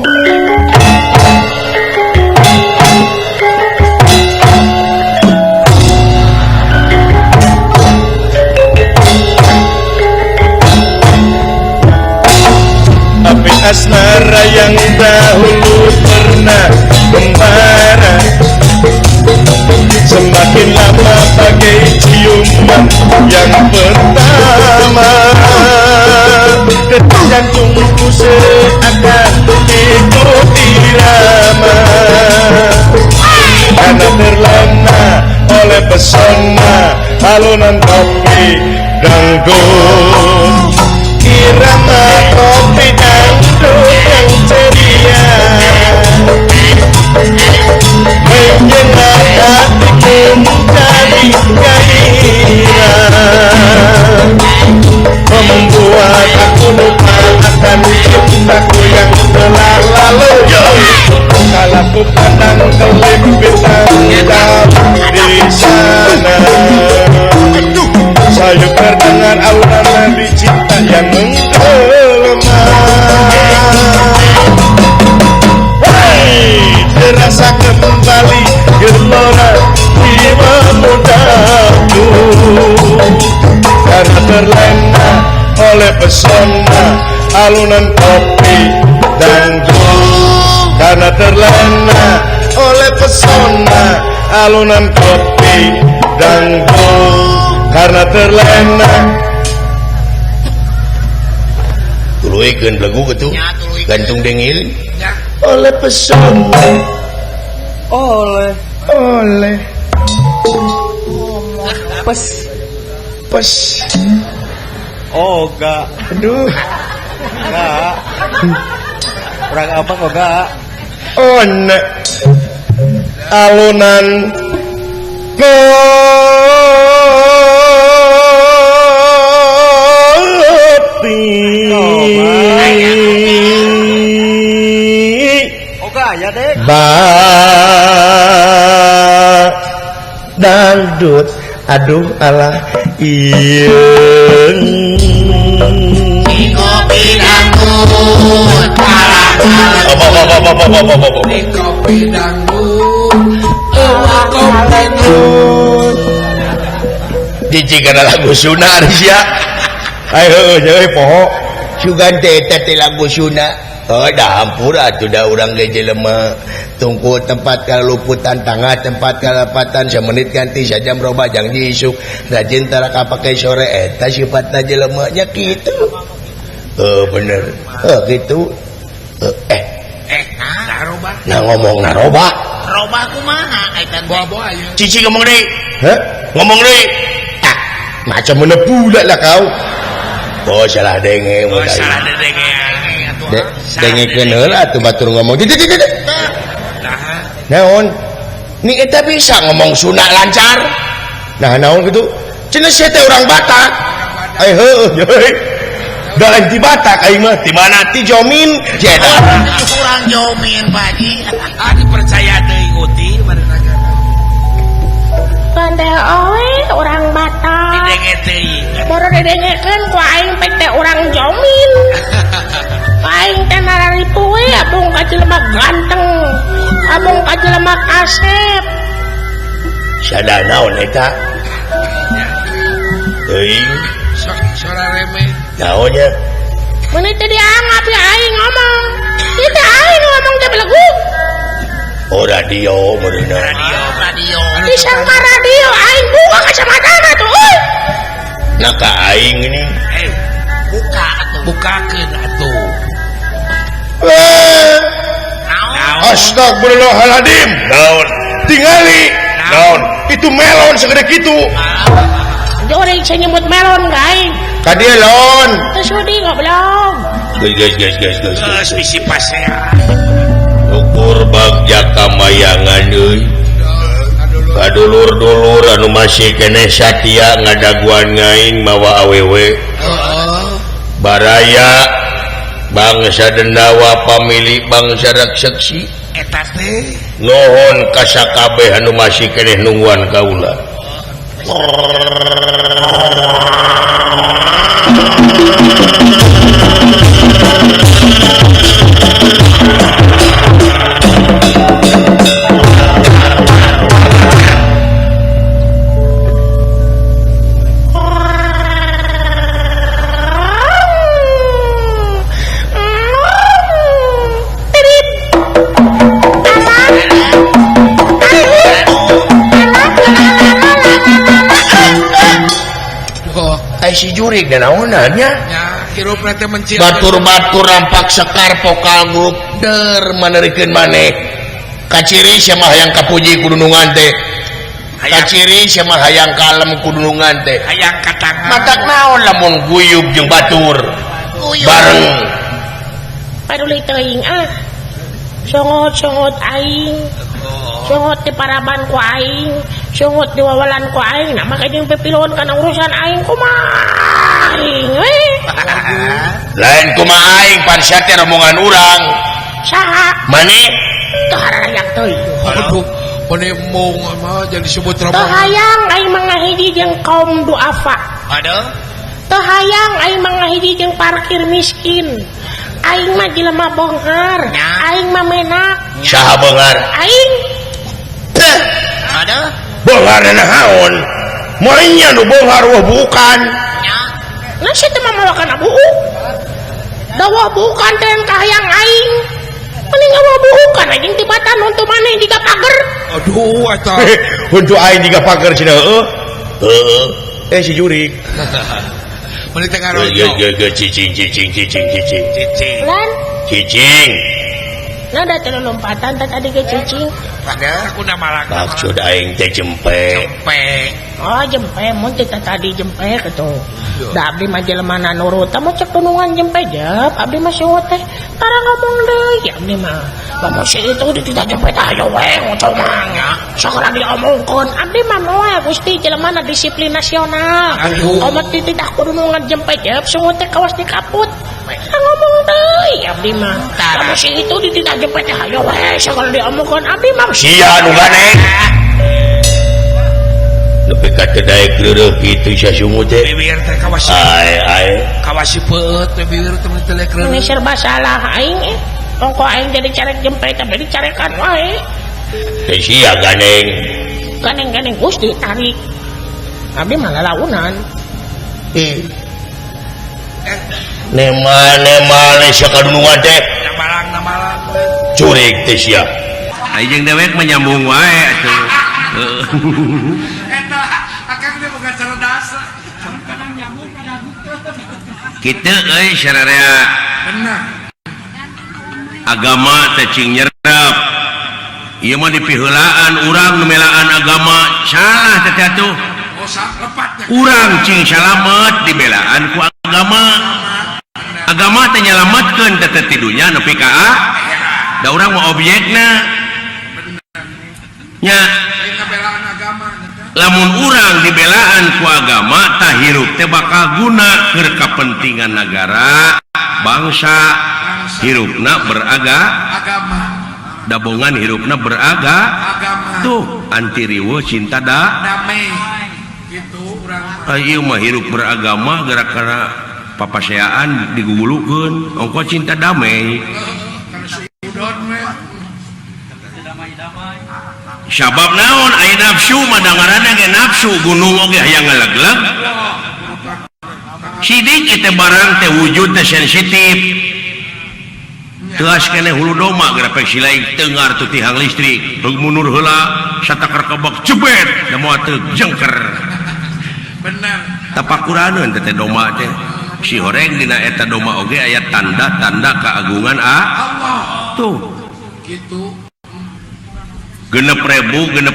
Api asmara yang dahulu pernah membara, semakin lama bagai ciuman yang pertama. Detak jantungku seakan ikut irama, karena terlena oleh pesona alunan kopi dangdut. Irama kopi Memandang kelip bintang di sana. Saya terdengar alunan nadi cinta yang menggema. Hey, terasa kembali gelora jiwa mudaku, karena terlena oleh pesona alunan kopi dangdut. Karena terlena oleh pesona alunan kopi dangdut. Karena terlena tuluikeun belegu kitu gantung dengil oleh pesona oleh oleh pes pes oga aduh enggak orang apa kok enggak one alunan kopi oga ya dek ba dangdut aduh alah ieung kopi dangdut kopi dangdut kopi dangdut jijik kana lagu Sunda sia ayo heueuh poho sugan teh eta teh lagu Sunda. Oh dah hampura atuh da urang ge jelema tungku tempat kaluputan tangga tempat kalepatan semenit ganti sajam roba jangji isuk rajin tara kapake sore eta sifatna jelema nya kitu. Heuh bener heuh kitu. Eh naroba nah ngomong naroba roba kumaha eta boa-boa ieu cici ngomong deui heh ngomong deui ah macam mana pula lah kau. Oh salah denge oh salah denge dengekeun heula atuh batur ngomong nah naon ni eta bisa ngomong Sunda lancar nah naon kitu cenah sia teh urang Batak ai heueuh da lain ti Batak aing mah ti mana ti Jomin eta urang Jomin Pak Haji ah dipercaya deui nguti barengan Pandai oe urang Batak didenge teuing baru didengekeun ku aing pek teh urang Jomin. Aing teh nararipu we abung ka jelema ganteng abung ka jelema kasep sada naon eta teuing sora reme naon nya mun teh dianggap ya aing ngomong ieu teh aing ngomong teh belegu. Oh radio meureunna radio radio disangka radio aing buka kacamatana tuh euy nah ka aing ini buka atuh bukakeun atuh. Astagfirullahaladzim naon tingali naon itu melon segede kitu jore saya nyebut melon ka aing ka dieu lon teu sudi goblok guys guys guys guys geus bisi pasea ukur bagja kamayangan euy kadulur-dulur anu masih keneh satia ngadaguan ngaing mawa awewe baraya bangsa Dendawa pamili bangsa Rakseksi eta teh nuhun ka sakabeh anu masih keneh nungguan kaula. Si jurig dan naonannya batur-batur rampak sekar pokal grup der manerikeun maneh kaciri sama hayang kapuji kudunungan teh kaciri sama hayang kalem kudunungan teh hayang katangan matak naon lamun guyub jeung batur bareng paduli teuing ah songot-songot aing songot di paraban ku aing sungut di wawalan ku aing nah maka jeung pepilon kana urusan aing kumaha aing we lain kumaha aing pan sia teh rombongan urang saha maneh teu hararayang teuing. Aduh, meni embung mah jadi disebut Teu rombongan. hayang aing mah ngahiji jeung kaum duafa. Aduh. Teu hayang aing mah ngahiji jeung parkir miskin. Aing mah jelema bonghar, aing mah menak. Saha beunghar? Aing. Aduh. Beunghar naon? Moalnya nu beunghar wah bukan. Nah sia teh mah mawakan abuuk. Da wah bukan teh kahayang aing. Mending awah bukan anjing tibatan untuk maneh jiga pager. Aduh eta. Untuk aing jiga pager cenah heueuh. Heueuh. Si jurik. Meni teh ngarojo. Ge cicing cicing cicing cicing. Cicing. Lan cicing. Nah da teu lompatan teh tadi ge cicing. Padahal aku na malak. Maksud aing teh jempe. Jempe. Oh jempe mun teh tadi jempe kitu. Da abdi mah jelema na nurut tah mun cek tunungan jempe jep abdi mah siwet teh tara ngomong deui abdi mah. Lamun si itu dititah jempe teh ayo we ngucau mah nya. Sagala diomongkeun abdi mah moal Gusti jelema na disiplin nasional. Omat dititah kudunungan jempe jep sungut teh kawas dikaput. Tara ngomong deui abdi mah. Lamun si itu dititah jempe teh ayo we sagala diomongkeun abdi mah sia nu ganeng. Nepi ka teu daek leureuh kitu sia sungut teh. Bibir teh kawas. Ae ae. Kawas peueut teh bibir teh mun teu daek leureuh. Ini serba salah aing eh. Ongko aing jadi carek jempe tapi dicarekan wae. Teh sia ganeng. Ganeng-ganeng Gusti tarik. Abdi mah lalaunan. Nema-nema sia kadunungan teh. Namalang namalang. Curik teh sia. Aing jeung dewek mah nyambung wae atuh. Eta akang teh boga cerdas. Kitu euy sararea. Bener. Agama teh cing nyerep. Ieu mah dipiheulaan urang nu melaan agama salah teh atuh. Oh, lepat. Urang cing salamet dibelaan ku agama. Agama teh nyalametkeun teh ti dunya nepi ka da urang mah objekna. Nya lamun urang dibelaan ku agama tah hirup teh bakal guna keur kapentingan nagara, bangsa, hirupna beragama. Dabongan hirupna beragama. Tuh anti riweuh cinta da damai. Gitu urang. Ieu mah hirup beragama gara-gara papaseaan digugulukeun ongko cinta damai. Sabab naon aya nafsu mah dangaranna ge nafsu gunung oge hayang ngalegleg. Sidik eta barang teh wujud teh sensitif. Teas keneh hulu doma grapek silai tengar tu tihang listrik. Heug mundur heula satakar kebak jebet da moal teu jengker. Bener. Tapakuraneun teh doma teh. Si horeng dina eta doma oge aya tanda-tanda keagungan Allah. Tuh. Gitu. 6.666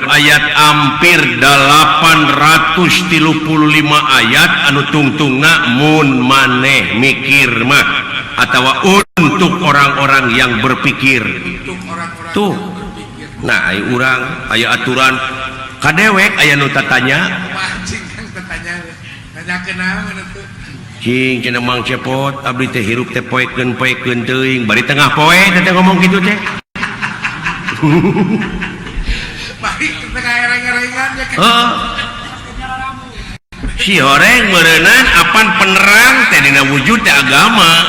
ayat hampir 835 ayat anu tungtungna mun maneh mikir mah atawa untuk orang-orang yang berpikir. Tuh. Nah, aya urang aya aturan kadewek aya nu tatanya. Cing cenah Mang Cepot abdi teh hirup teh poekeun-poekeun teuing bari tengah poe teh ngomong kitu teh. Baik tengah ereng-erengan ya. Si horeng meureunan apan penerang teh dina wujud teh agama.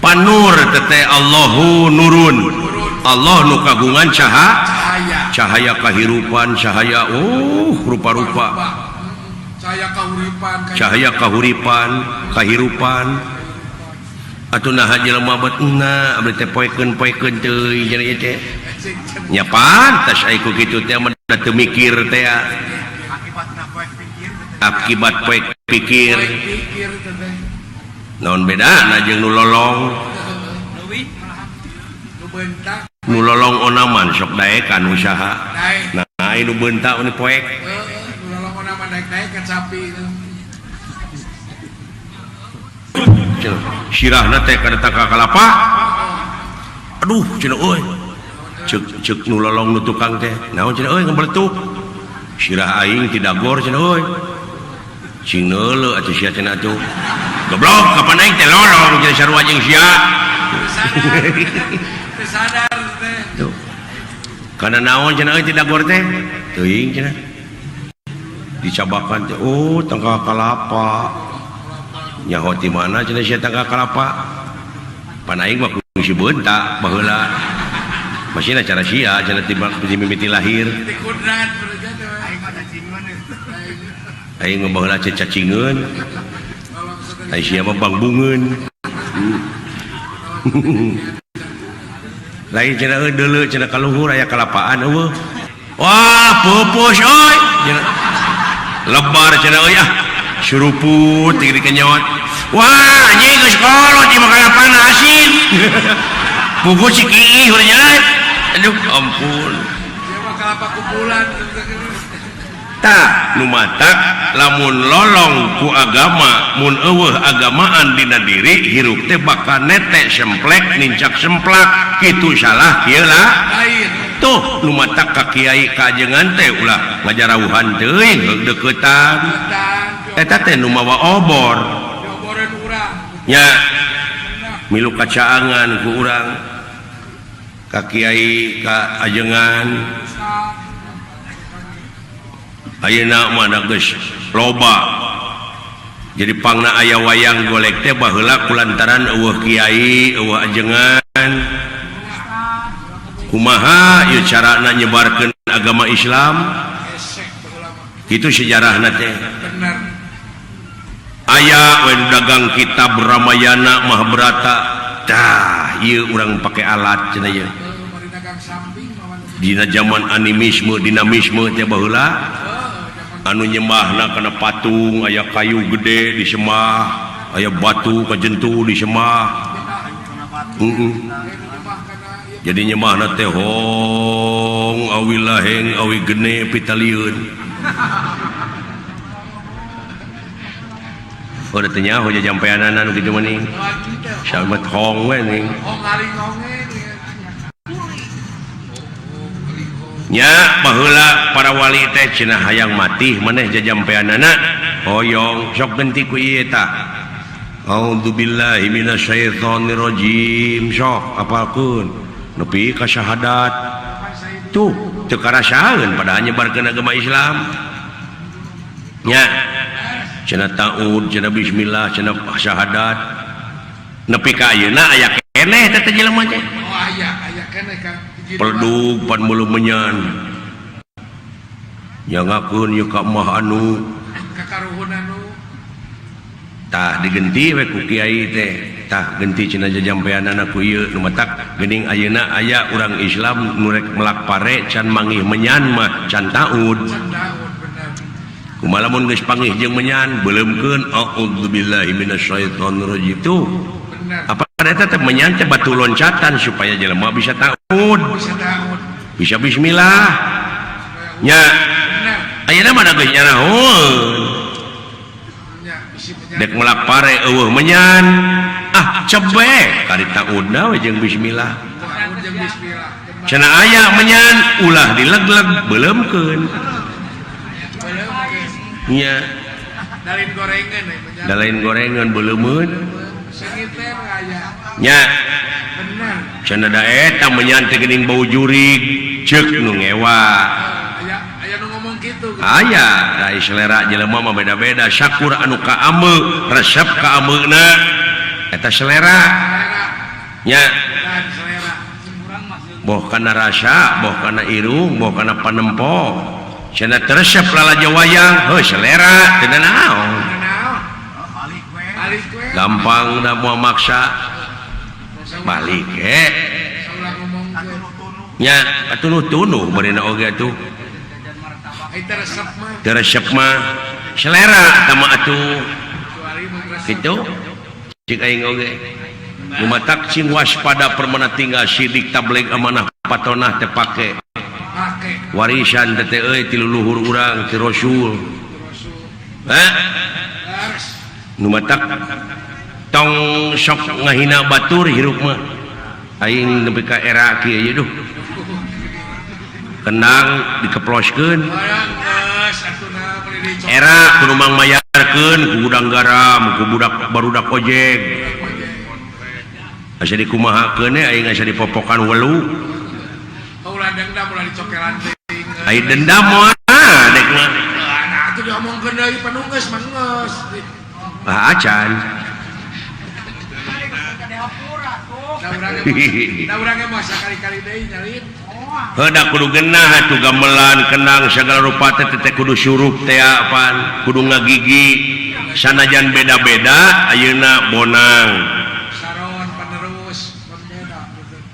Panur teh Allahu nurun. Allah nu kagungan cahaya. Cahaya kahirupan, cahaya rupa-rupa. Cahaya kahuripan, cahaya kahuripan, kahirupan. Atuh naha jelema betna abdi teh poekeun-poekeun teuing cenah teh. Nya pantas ai ku kitu teh mah da teu mikir teh. Akibat poek pikir. Naon bedana jeung nu lolong? Nu lolong onaman sok daekan usaha. Nah, ai nu beunta nu poek. Nu lolong onaman daek-daek ka sapi. Sirahna teh kada tangka kalapa. Aduh cenah euy. Ceuk ceuk nu lolong nu tukang teh. Naon cenah euy ngebeletuk. Sirah aing ti dagor cenah euy. Cing neuleuh atuh sia cenah atuh. Goblok kapan aing teh lolong jeung sarua jeung sia. Sadar teh. Tuh. Karena naon cenah euy tidak teh? Teuing cenah. Dicabakan teh, oh tangkal kalapa. Nyaho ti mana cenah sia tangkal kalapa? Pan aing mah kungsi beunta baheula. Masihna cara sia cenah ti mimiti lahir. Ti kudrat aing mah cacingeun. Aing mah baheula cacingeun. Ai sia mah bangbungeun. Lain cenah euy deuleu cenah ka luhur aya kalapaan eueuh. Wah, pupus euy. Cenah. Lebar cenah euy ah. Suruput tinggi kenyot. Wah, anjing geus kolot ieu mah kalapaan asin. Pugu si kiih urang. Aduh, ampun. Ieu mah kalapa kumpulan. Tah, nu matak lamun lolong ku agama, mun eueuh agamaan dina diri hirup teh bakal nete semplek nincak semplak kitu salah kieu lah. Tuh nu matak ka kiai ka ajengan teh ulah ngajarauhan teuing heug deuketan. Eta teh nu mawa obor. Nya milu kacaangan ku urang ka kiai ka ajengan. Ayeuna mah da geus loba. Jadi pangna aya wayang golek teh baheula kulantaran eueuh kiai, eueuh ajengan. Kumaha ieu carana nyebarkeun agama Islam? Kitu sejarahna teh. Aya we dagang kitab Ramayana Mahabharata. Tah, ieu urang pake alat cenah ieu. Dina zaman animisme, dinamisme teh baheula anu nyembahna kana patung, aya kayu gede disembah, aya batu kajentu disembah. Jadi nyembahna teh hong awi laheng awi gene pitalieun. Oh teu nyaho jajampeanana nu kitu mah ning. Samet hong we ning. Nya baheula para wali teh cenah hayang mati maneh jajampeanana hoyong sok genti ku ieu tah. A'udzubillahi minasyaitonirrajim sok apalkeun nepi ka syahadat. Tuh teu karasaeun padahal nyebarkeun agama Islam. Nya cenah taud cenah bismillah cenah syahadat nepi ka ayeuna aya keneh teh jelema teh. Oh aya aya keneh Kang. Peldug pan mulu menyan nyangakeun ieu ka mah anu kakaruhun anu tah digenti we ku kiai teh tah genti cenah jajampeanana ku ieu nu matak geuning ayeuna aya urang Islam nu rek melak pare can mangih menyan mah can taud. Kumaha lamun geus pangih jeung menyan beuleumkeun a'udzubillahi minasyaitonirrajim tuh. Apa eta teh menyan teh batu loncatan supaya jelema bisa taud. Bisa bismillah. Nya. Ayeuna mah da geus nyarahoeun. Dek melak pare eueuh menyan. Ah, cebek kari taudna we jeung bismillah. Cenah aya menyan ulah dilegleg beuleumkeun. Nya. Dalain gorengan menyan. Dalain gorengan beuleumeun. Nya. Cenah da eta menyan teh geuning bau jurig ceuk nu ngewa. Aya nu ngomong kitu. Aya, da selera jelema mah beda-beda. Syakur anu kaame, resep kaameuna eta selera. Nya. Boh kana rasa, boh kana irung, boh kana panempo. Cenah teu resep lalajo wayang, heuh selera teu naon. Gampang da moal maksa. Balik he. Nya atunuh-tunuh barina oge atuh. Teu resep mah selera tah mah atuh. Kitu cik aing oge. Nu matak cing waspada permana tinggal sidik tabligh amanah patonah teh pake. Warisan teh euy ti luluhur urang ti Rasul. Hah? Nu matak tong sok ngahina batur hirup mah. Aing nepi ka era kieu ieu duh. Kendang dikeploskeun. Era kudu mangmayarkeun ku gudang garam, ku budak barudak ojek. Asa dikumahakeun aing asa dipopokan welu. Ulah dendam ulah dicokelan teuing. Ai dendam moal dek mah. Nah, atuh diomongkeun deui panunggeus mah geus. Ah acan. Da urang ge moal sakali-kali deui nyalin. Heuh da kudu genah atuh gamelan kendang sagala rupa teh teh kudu surup teh pan kudu ngagigi sanajan beda-beda ayeuna bonang. Saron panerus pan beda.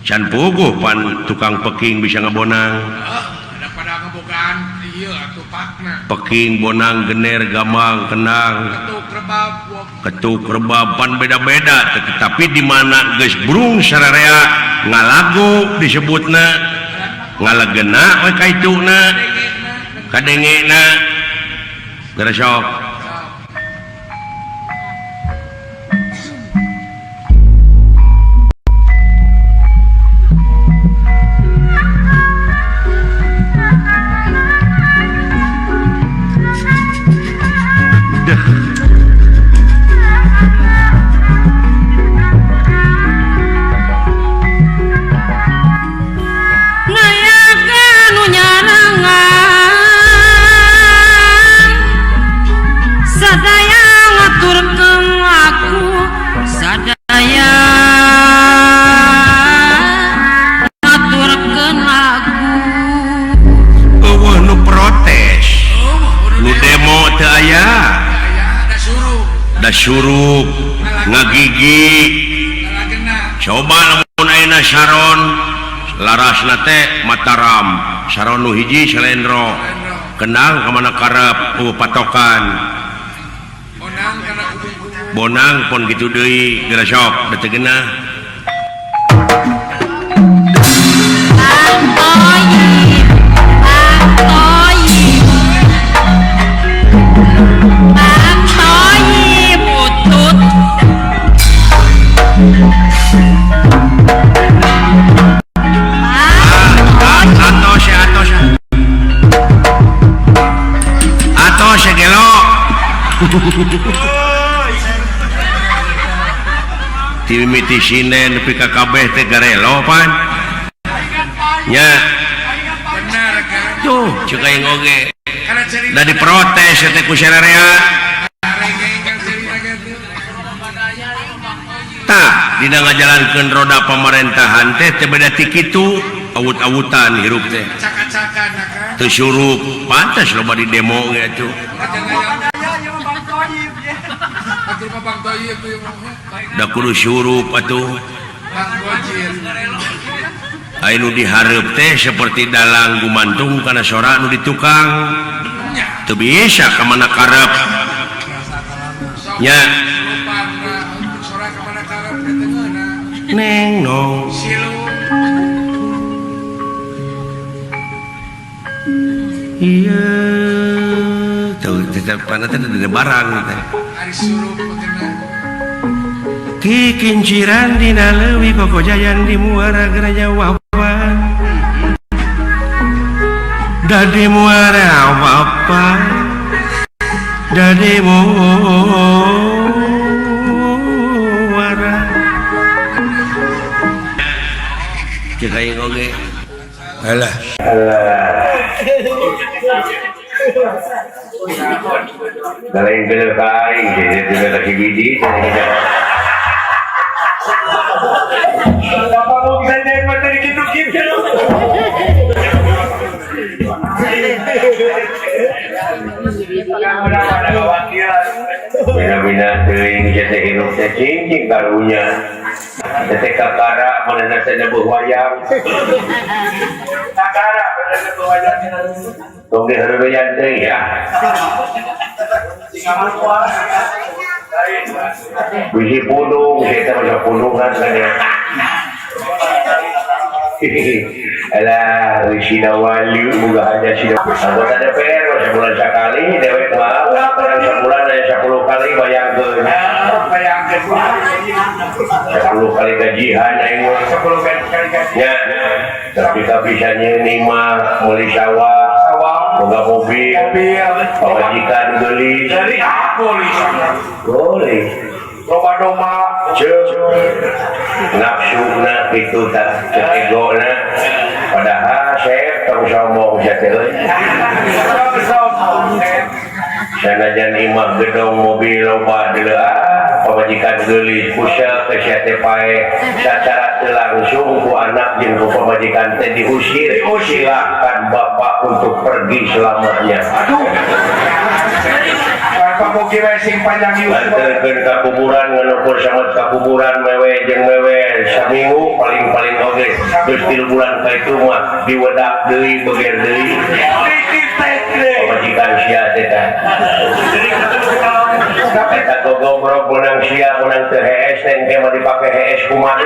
Can puguh pan tukang peking bisa ngabonang. Ada pada ngebogaan ieu atuh pakna. Peking bonang gener gamang kendang ketuk rebab ketuk rebab pan beda-beda tetapi di mana geus brung sararea ngalagu disebutna ngalegena we kaituna kadengena geura sok. Surup ngagigi coba lamun ayeuna saron larasna teh Mataram saron nu hiji Selendro kendang ka mana karep patokan bonang pon kitu deui geura sok da teu geunah. Timiti sinden nepi ka kabeh teh garelo pan nya bener kan tuh ceuk aing oge da diprotes teh ku sararea tah dina ngajalankeun roda pamerintahan teh teu beda ti kitu awut-awutan hirup teh teu surup pantes loba di demo ge atuh. Da kudu surup atuh anu dihareup teh seperti dalang gumantung kana sora nu di tukang teu bisa ka mana karep nya neng nong iya tuh tetep pana teh ada barang teh kikinciran dina leuwih kokojayan di muara geraja wapan dadi muara wapan dadi muara cek aing oge alah alah lain bener aing jadi tidak lagi biji. Kenapa mau bisa jadi materi gitu-gitu? Bina-bina teuing jete hirup teh cing karunya. Teh kakara manehna teh nebuh wayang. Kakara manehna nebuh wayang. Tong diheureuyan teuing ya. Bisi pudung, kita mah pudungan kan ya. Alah, sina wali boga aja sina. Anggota DPR sebulan sekali, dewek mah sebulan aya 10 kali bayangkeun. Bayangkeun 10 kali gajian aing mah 10 kali gajian. Ya, tapi bisa nyeun mah meuli sawah, boga mobil, pamajikan geulis. Dari ah geulis. Geulis. Loba doma ceuk nafsuna kitu tah ceuk egona padahal sep tong sombong sia teh euy. Sanajan imah gedong mobil loba deuleuah pamajikan geulis kusel ke sia teh paeh sacara teu langsung ku anak jeung ku pamajikan teh diusir. Silakan bapak untuk pergi selamanya. Aduh. Bapak mugi we sing panjang yuswa. Anterkeun ka kuburan nganukur samet ka kuburan mewe jeung mewe saminggu paling-paling oge geus 3 bulan ka itu mah diwedak deui beger deui. Pamajikan sia teh tah. Eta gogomrok menang sia menang teu hees teh engke mah dipake hees kumaha.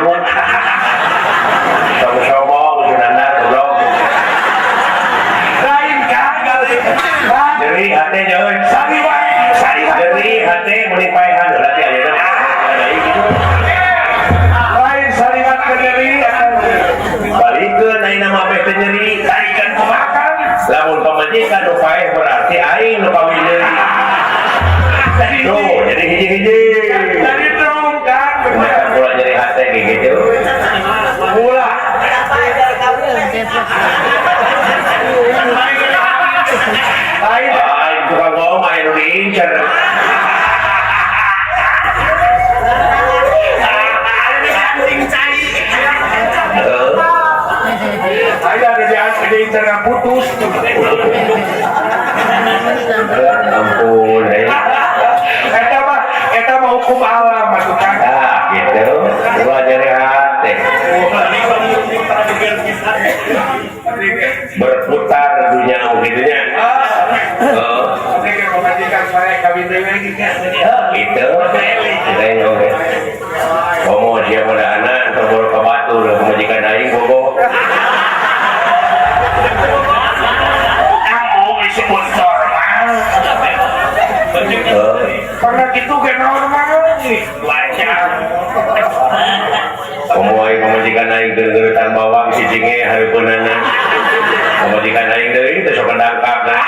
Tong sombong sunandar goblok. Lain kan nyeri hate nya euy. Sari wae, sari wae. Nyeri hate meuni paehan heula teh ayeuna. Lain sariwat ke nyeri. Balikeun ayeuna mah beh teh nyeri. Tarikan kumaha kan? Lamun pamajikan nu paeh berarti aing nu kawin deui. Tuh, jadi hiji-hiji. Jadi dong kan. Kumaha ulah nyeri hate gitu. Ulah. Lain Aing tukang ngomong aing nu diincer. Ayo ada di internet putus. Ampun, Eta mah hukum alam atuh kan. Ah, gitu. Ulah nyeri hate. Berputar dunia gitu nya. Heeh. Gitu. Kita komo sia pada anak atau boro ka batu lah pamajikan aing bogo. Kamu disebut normal. Karena gitu ke normal nih. Wajar. Komo aing pamajikan aing geureutan bawang si cinge hareupeunana. Pamajikan aing deui teh sok dangkap nah.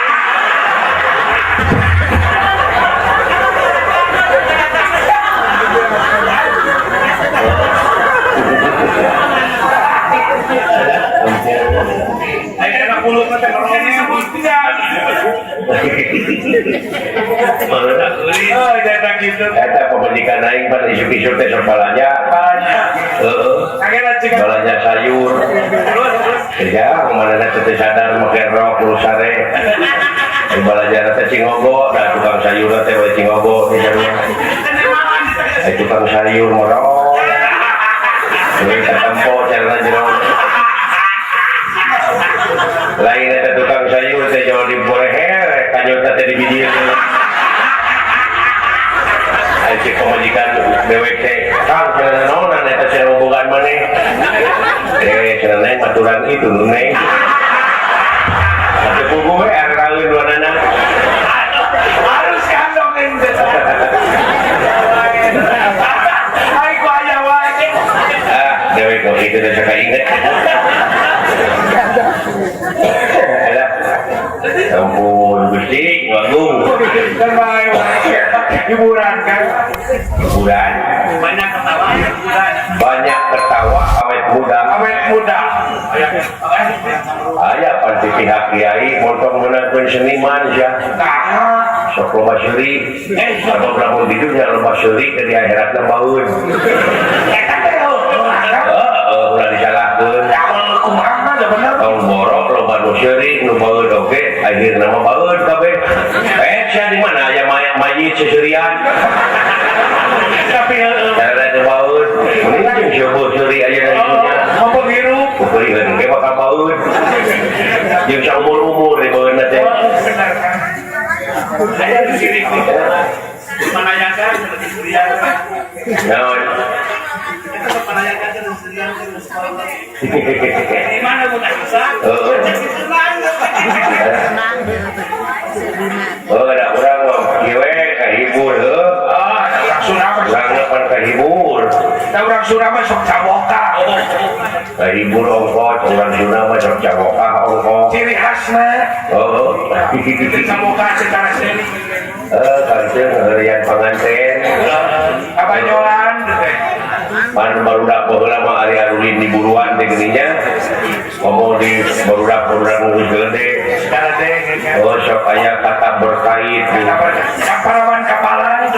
Eta pamajikan aing pada isuk-isuk teh sok balanja. Heeh. Balanja sayur. Ya, kumanana teh sadar make rok kudu sare. Balanja teh cingogo, da tukang sayur teh we cingogo teh sarua. Tukang sayur morong. We katempo carana jero. Lain eta tukang sayur teh jauh di boreher, kanyutna teh dibijir. Ai cek pamajikan dewek teh, "Kang, cenah naonan eta cenah hubungan maneh?" Cenah neng maturan itu nu neng. Teu puguh we araeun duanana. Harus kandong ente. Ai ku aya wae. Ah, dewek kok kitu teh sok inget. Alah. Ampun Gusti, ngagung. Hiburan kan? Hiburan. Banyak ketawa, hiburan. Banyak ketawa awet muda. Awet muda. Aya pan ti pihak kiai montong meunangkeun seniman sia. Tah, sok loba seuri. Sabab lamun di dunya loba seuri ke di akhiratna baeun. Eta teh heeh, ulah disalahkeun. Kumaha da bener? Tong borok loba nu seuri nu baeun oge akhirna mah baeun kabeh. Sia di mana aya mayit seserian. Tapi heeh. Cara teh baeun. Mending jeung sieubeut seuri aya di dunya. Apa hirup? Peureun ge bakal baeun. Jeung saumur-umur di baeunna teh. Benar kan? Aya di sini. Manayakan seperti Surya. Naon? Manayakan terus Surya terus. Di mana bukan bisa? Heeh. Oh, ada urang mah kieu we kahibur heuh. Ah, urang Sunda mah urang pan kahibur. Da urang Sunda mah sok cawoka. Kahibur ongkos, urang Sunda mah sok cawoka ongkos. Ciri khasna. Heeh. Cawoka secara seni. Kanteun ngeureyan panganten. Apa Tonyolan teh. Pan barudak baheula mah ari arulin di buruan teh geuning nya. Ngomong di barudak-barudak nunggu geledek. Oh sok aya kata berkait. Parawan kapalan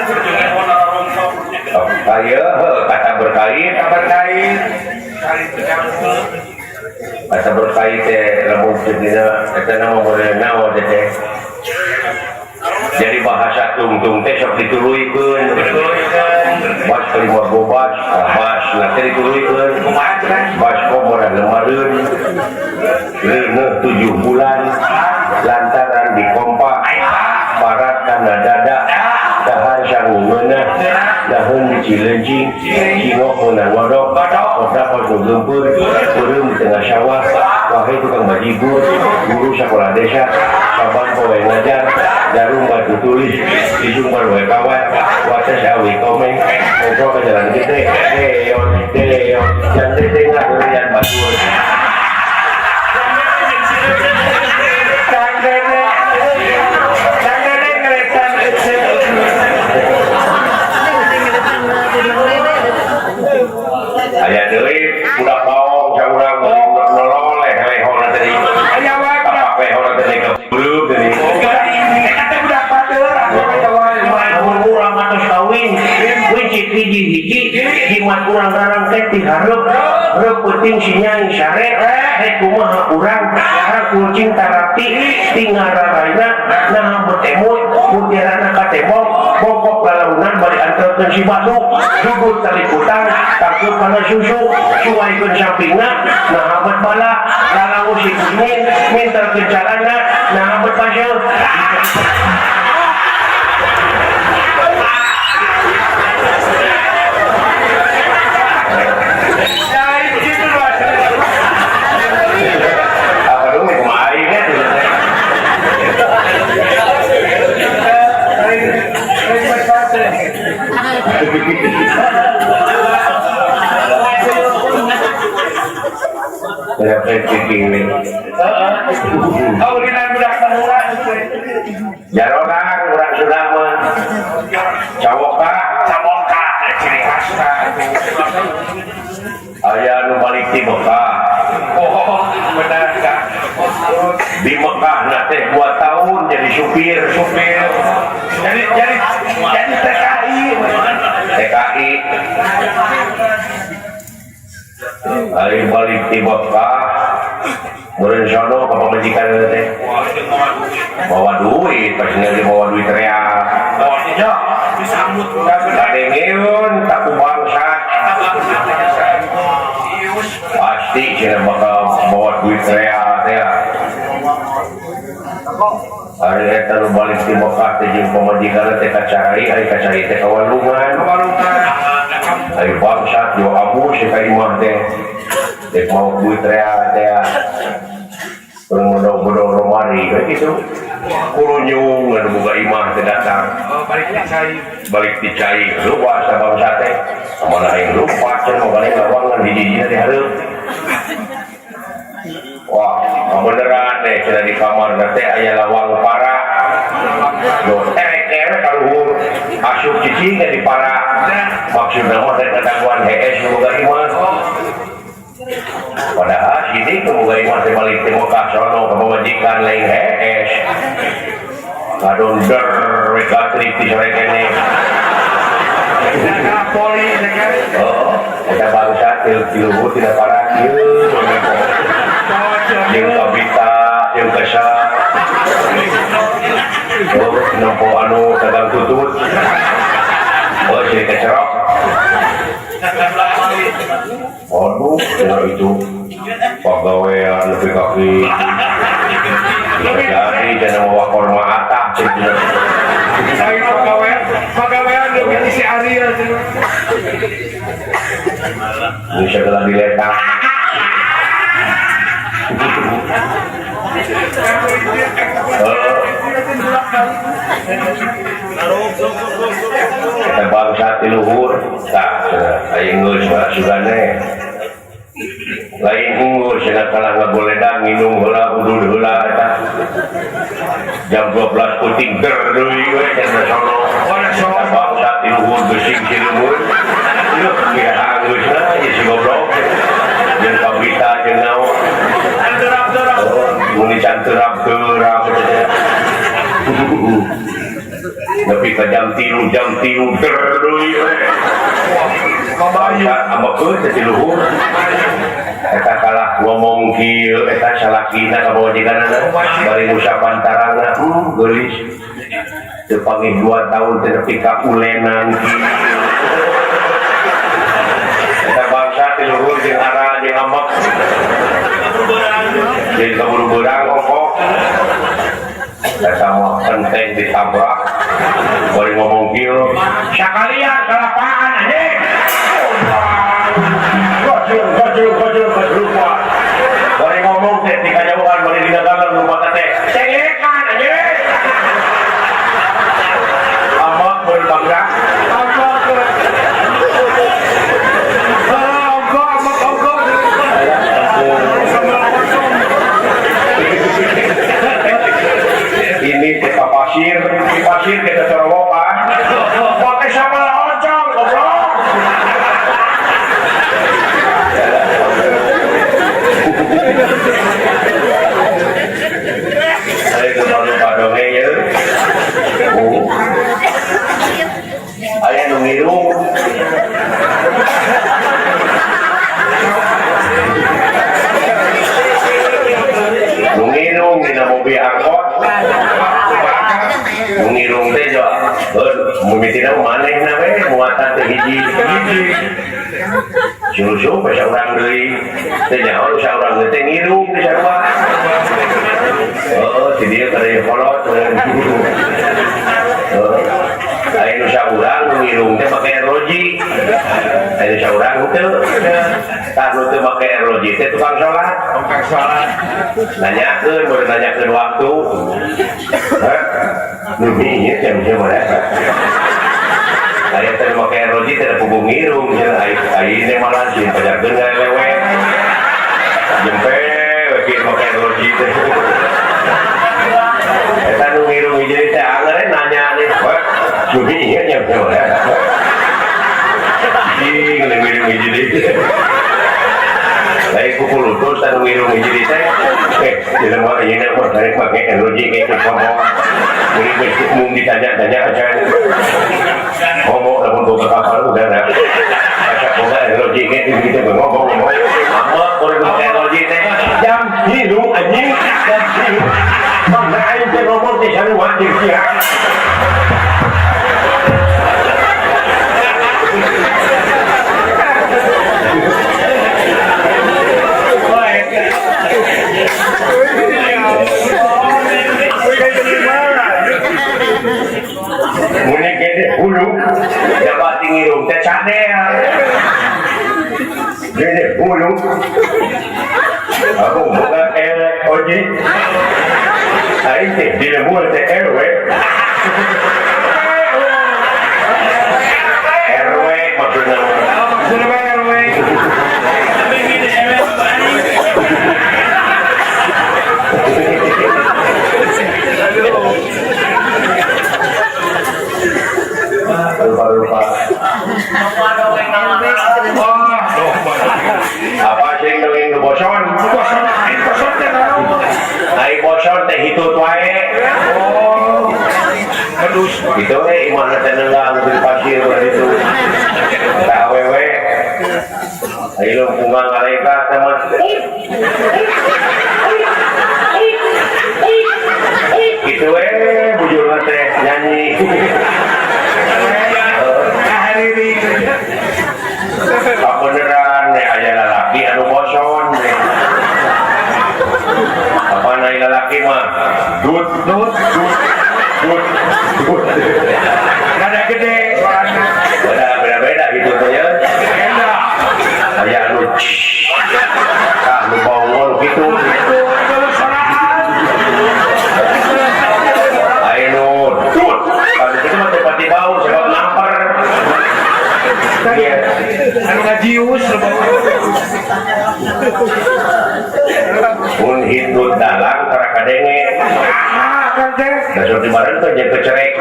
aya kata berkait, kata berkait. Kata berkait teh lamun dina eta nama model naon teh. Jadi bahasa tungtung teh sok dituluykeun. Bas kelima bobas, bas lah teh dituluykeun. Bas komora lemareun. Reuneuh 7 bulan lantaran dikompa parat kana dada dahar sangungeunah daheun di Cileunjing cingok meunang godok kodak nu geumpeur peureum di tengah sawah wahai tukang bajigur guru sakola desa saban poe ngajar jarum batu tulis disumbar wae kawat wates awi komeng ngobrol ke jalan gede deon deon jan teh ngaheureuyan batur. Aya deui budak baong saurang nololeh lehona teh. Aya wae tapak lehona teh kebeleup teh. Eta teh budak batur anu urang atos kawin wicik hiji-hiji jimat urang rarang teh tihareup reup peuting si nyai sare rek kumaha urang kucing tarapti tingararaina naha betemut mutiarana ka tembok bongkok lalaunan bari antelkeun si batu dugut tali kutang tangkeup kana susu suwaikeun sampingna naha bet bala lalangu si kuning minterkeun carana naha bet paseuh. Jarorang urang Sunda mah cawoka cawoka ciri khasna aya nu balik ti Mekah. Oh benar ka di Mekah na teh 2 tahun jadi supir supir jadi TKI TKI ari balik ti Mekah meureun sono ka pamajikan teh bawa duit pas ningali bawa duit real disambut kadengeun ka ku bangsat pasti cenah bakal bawa duit real teh. Ari eta nu balik ti Mekah teh jeung pamajikan teh ka cai ari ka cai teh ka walungan ari bangsat yo abu si ka imah teh dek mau duit real teh bodong-bodong romari kayak gitu kurunyung anu boga imah teh datang balik di cai lupa sabangsa teh mana aing lupa cenah balik lawangan hiji-hiji teh hareup wah kabeneran deh cenah di kamar teh aya lawang para do terek-terek ka luhur asup cicing teh di para maksudna mah teh kadaguan hees nu boga imah. Padahal sini kemudian masih balik ke Mekah sono kepemajikan lain hees ngadonder gatrik di sore kene. Oh, eta bangsa tilu tidak parah kieu. Jeung kabita, jeung kesa. Oh, nempo anu dagang tutut. Oh, jadi kecerok. Waduh, ya itu pegawaian lebih kaki bisa jadi jangan bawa korma atah pegawaian lebih isi Ariel bisa gelah diletak. Kita bangsa tiluhur tak aing geus sugane lain unggul cenah kalah ngagoledang nginum heula udud heula eta jam 12 peuting ger deui we cenah sono bangsa tiluhur geusing siluhur. Hujan terap-terap. Nepi ka jam 3 der deui we. Bangsa amekeun teh ti luhur. Eta kalah ngomong kieu eta salakina ka pamajikanna bari ngusapan tarangna geulis. Teu panggih 2 tahun teh nepi ka ulenan kieu. Eta bangsa ti luhur jeung ara jeung amek. Jeung kaburu beurang ongkok. Eta mah penting ditabrak. Bari ngomong kieu, sakalian kalapaan anjing. Gojul gojul gojul lupa. Bari ngomong teh ti kajauhan bari didagalan lupa teh. Cengekan anjing. Amak berbangga. Ini kita pasir, di pasir kita cerowokan. Pakai sama oncom, goblok. Saya lupa dongeng ya. Aya nu ngiru. Nu ngirung dina mobil angkot. Nu ngirung teh jo, mimitina manehna we muatan teh hiji. Susu we saurang deui. Teh nyaho saurang teh ngirung di sarua. Oh, si dieu kada kolot. Aya nu saurang nu ngirung teh make roji. Aya nu saurang teu. Tah nu teu make roji teh tukang salat. Tukang salat. Nanyakeun, baru nanyakeun waktu. Hah? Nu ieu teh mana? Aya teh make roji teh puguh ngirung cenah ai ini malah sieun pajarkeun ngalewe. Jempe we kieu make roji teh. Eta nu ngirung hiji teh angeur nanya nih. Subi ieu nya mana? Ih, ngiring hiji deui. Lain kukulutus anu ngiring hiji teh. Jelema ayeuna mah rek make roji kayak ngomong. Kuring geus mung ditanya-tanya aja. Ngomong lamun boga kapal udah nah. Asa boga roji ge gitu ngomong. Amak kuring make roji teh. Jam 3 anjing, jam 3. Mangga aing teh ngomong teh sarua jeung sia. Mune gede hulu dapat ngirung teh cadel. Gede hulu. Aku boga oji. Aing teh di lembur teh RW. RW maksudna. Maksudna RW. Lupa-lupa. Apa sih dongeng nu boson? Boson, aing boson teh naon? Aing boson teh hitut wae. Oh. Aduh, itu we imahna teh neunggang di pasir ulah ditu. Tah awewe. Aing lungkungan ngalengkah teh mah. Kitu we bujurna teh nyanyi. Kabeneran aya lalaki anu boson. Apa na lalaki mah dut dut dut dut dut. Rada gede suarana. Beda-beda gitu teh ya. Beda. Aya anu tah nu bongol kitu. Aya nu dut. Anu kitu mah teu pati bau sebab namper. Anu ngajius nu bau. Mun hitut dalang tara kadenge. Ah, kan teh. Dasar di bareng teh jeung kecerek.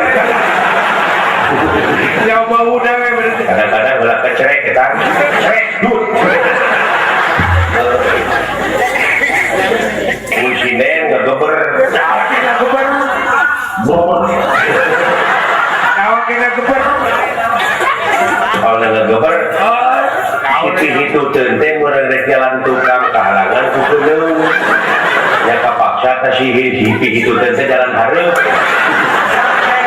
Ya bau dewe berarti. Kadang-kadang ulah kecerek eta. Cerek dut. Mun sinden ngageber. kata sihir hipi itu teh jalan hareup.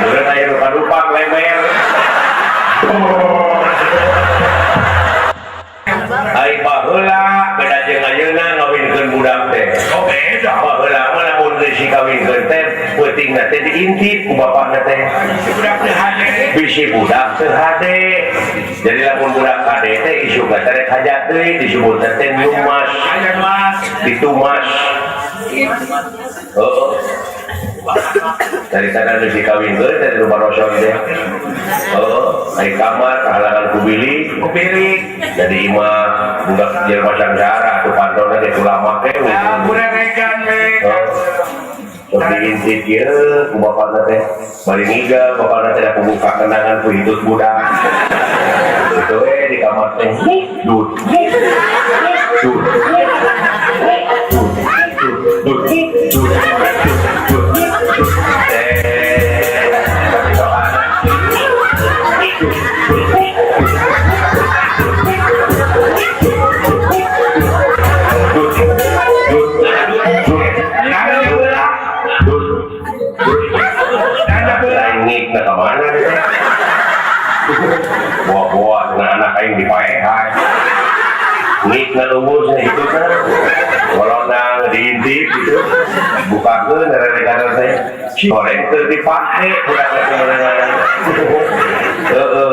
Meureun aya nu kadupak lemer. Ai baheula beda jeung ayeuna ngawinkeun budak teh. Oh beda. Baheula mah lamun geus dikawinkeun teh peutingna teh diintip ku bapakna teh. Si budak teh hade. Bisi budak teh hade. Jadi lamun budak hade teh isuk teh rek hajat deui disebut teh nyumas. Aya mas. Ditumas. Heeh. Dari sana geus dikawinkeun teh di rumah roson teh. Heeh, ari kamar kahalangan ku bilik. Ku bilik. Jadi imah budak jelema sangsara atuh pantona ge ulama teh. Ah, bureregan we. Sok diintip ieu ku bapakna teh. Bari ngiga bapakna teh da buka kenangan ku hitut budak. Kitu we di kamar teh. Dut. Dut. Dut. Dut. Dut. Dut. Buah-buah dengan anak aing dipaehan. Nik ngalungusnya itu kan. Golonang diintip gitu. Bukakeun rerekan teh. Goreng teu dipake budak teh meunangan. Heeh.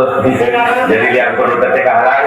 Jadi liang perut teh kahalangan.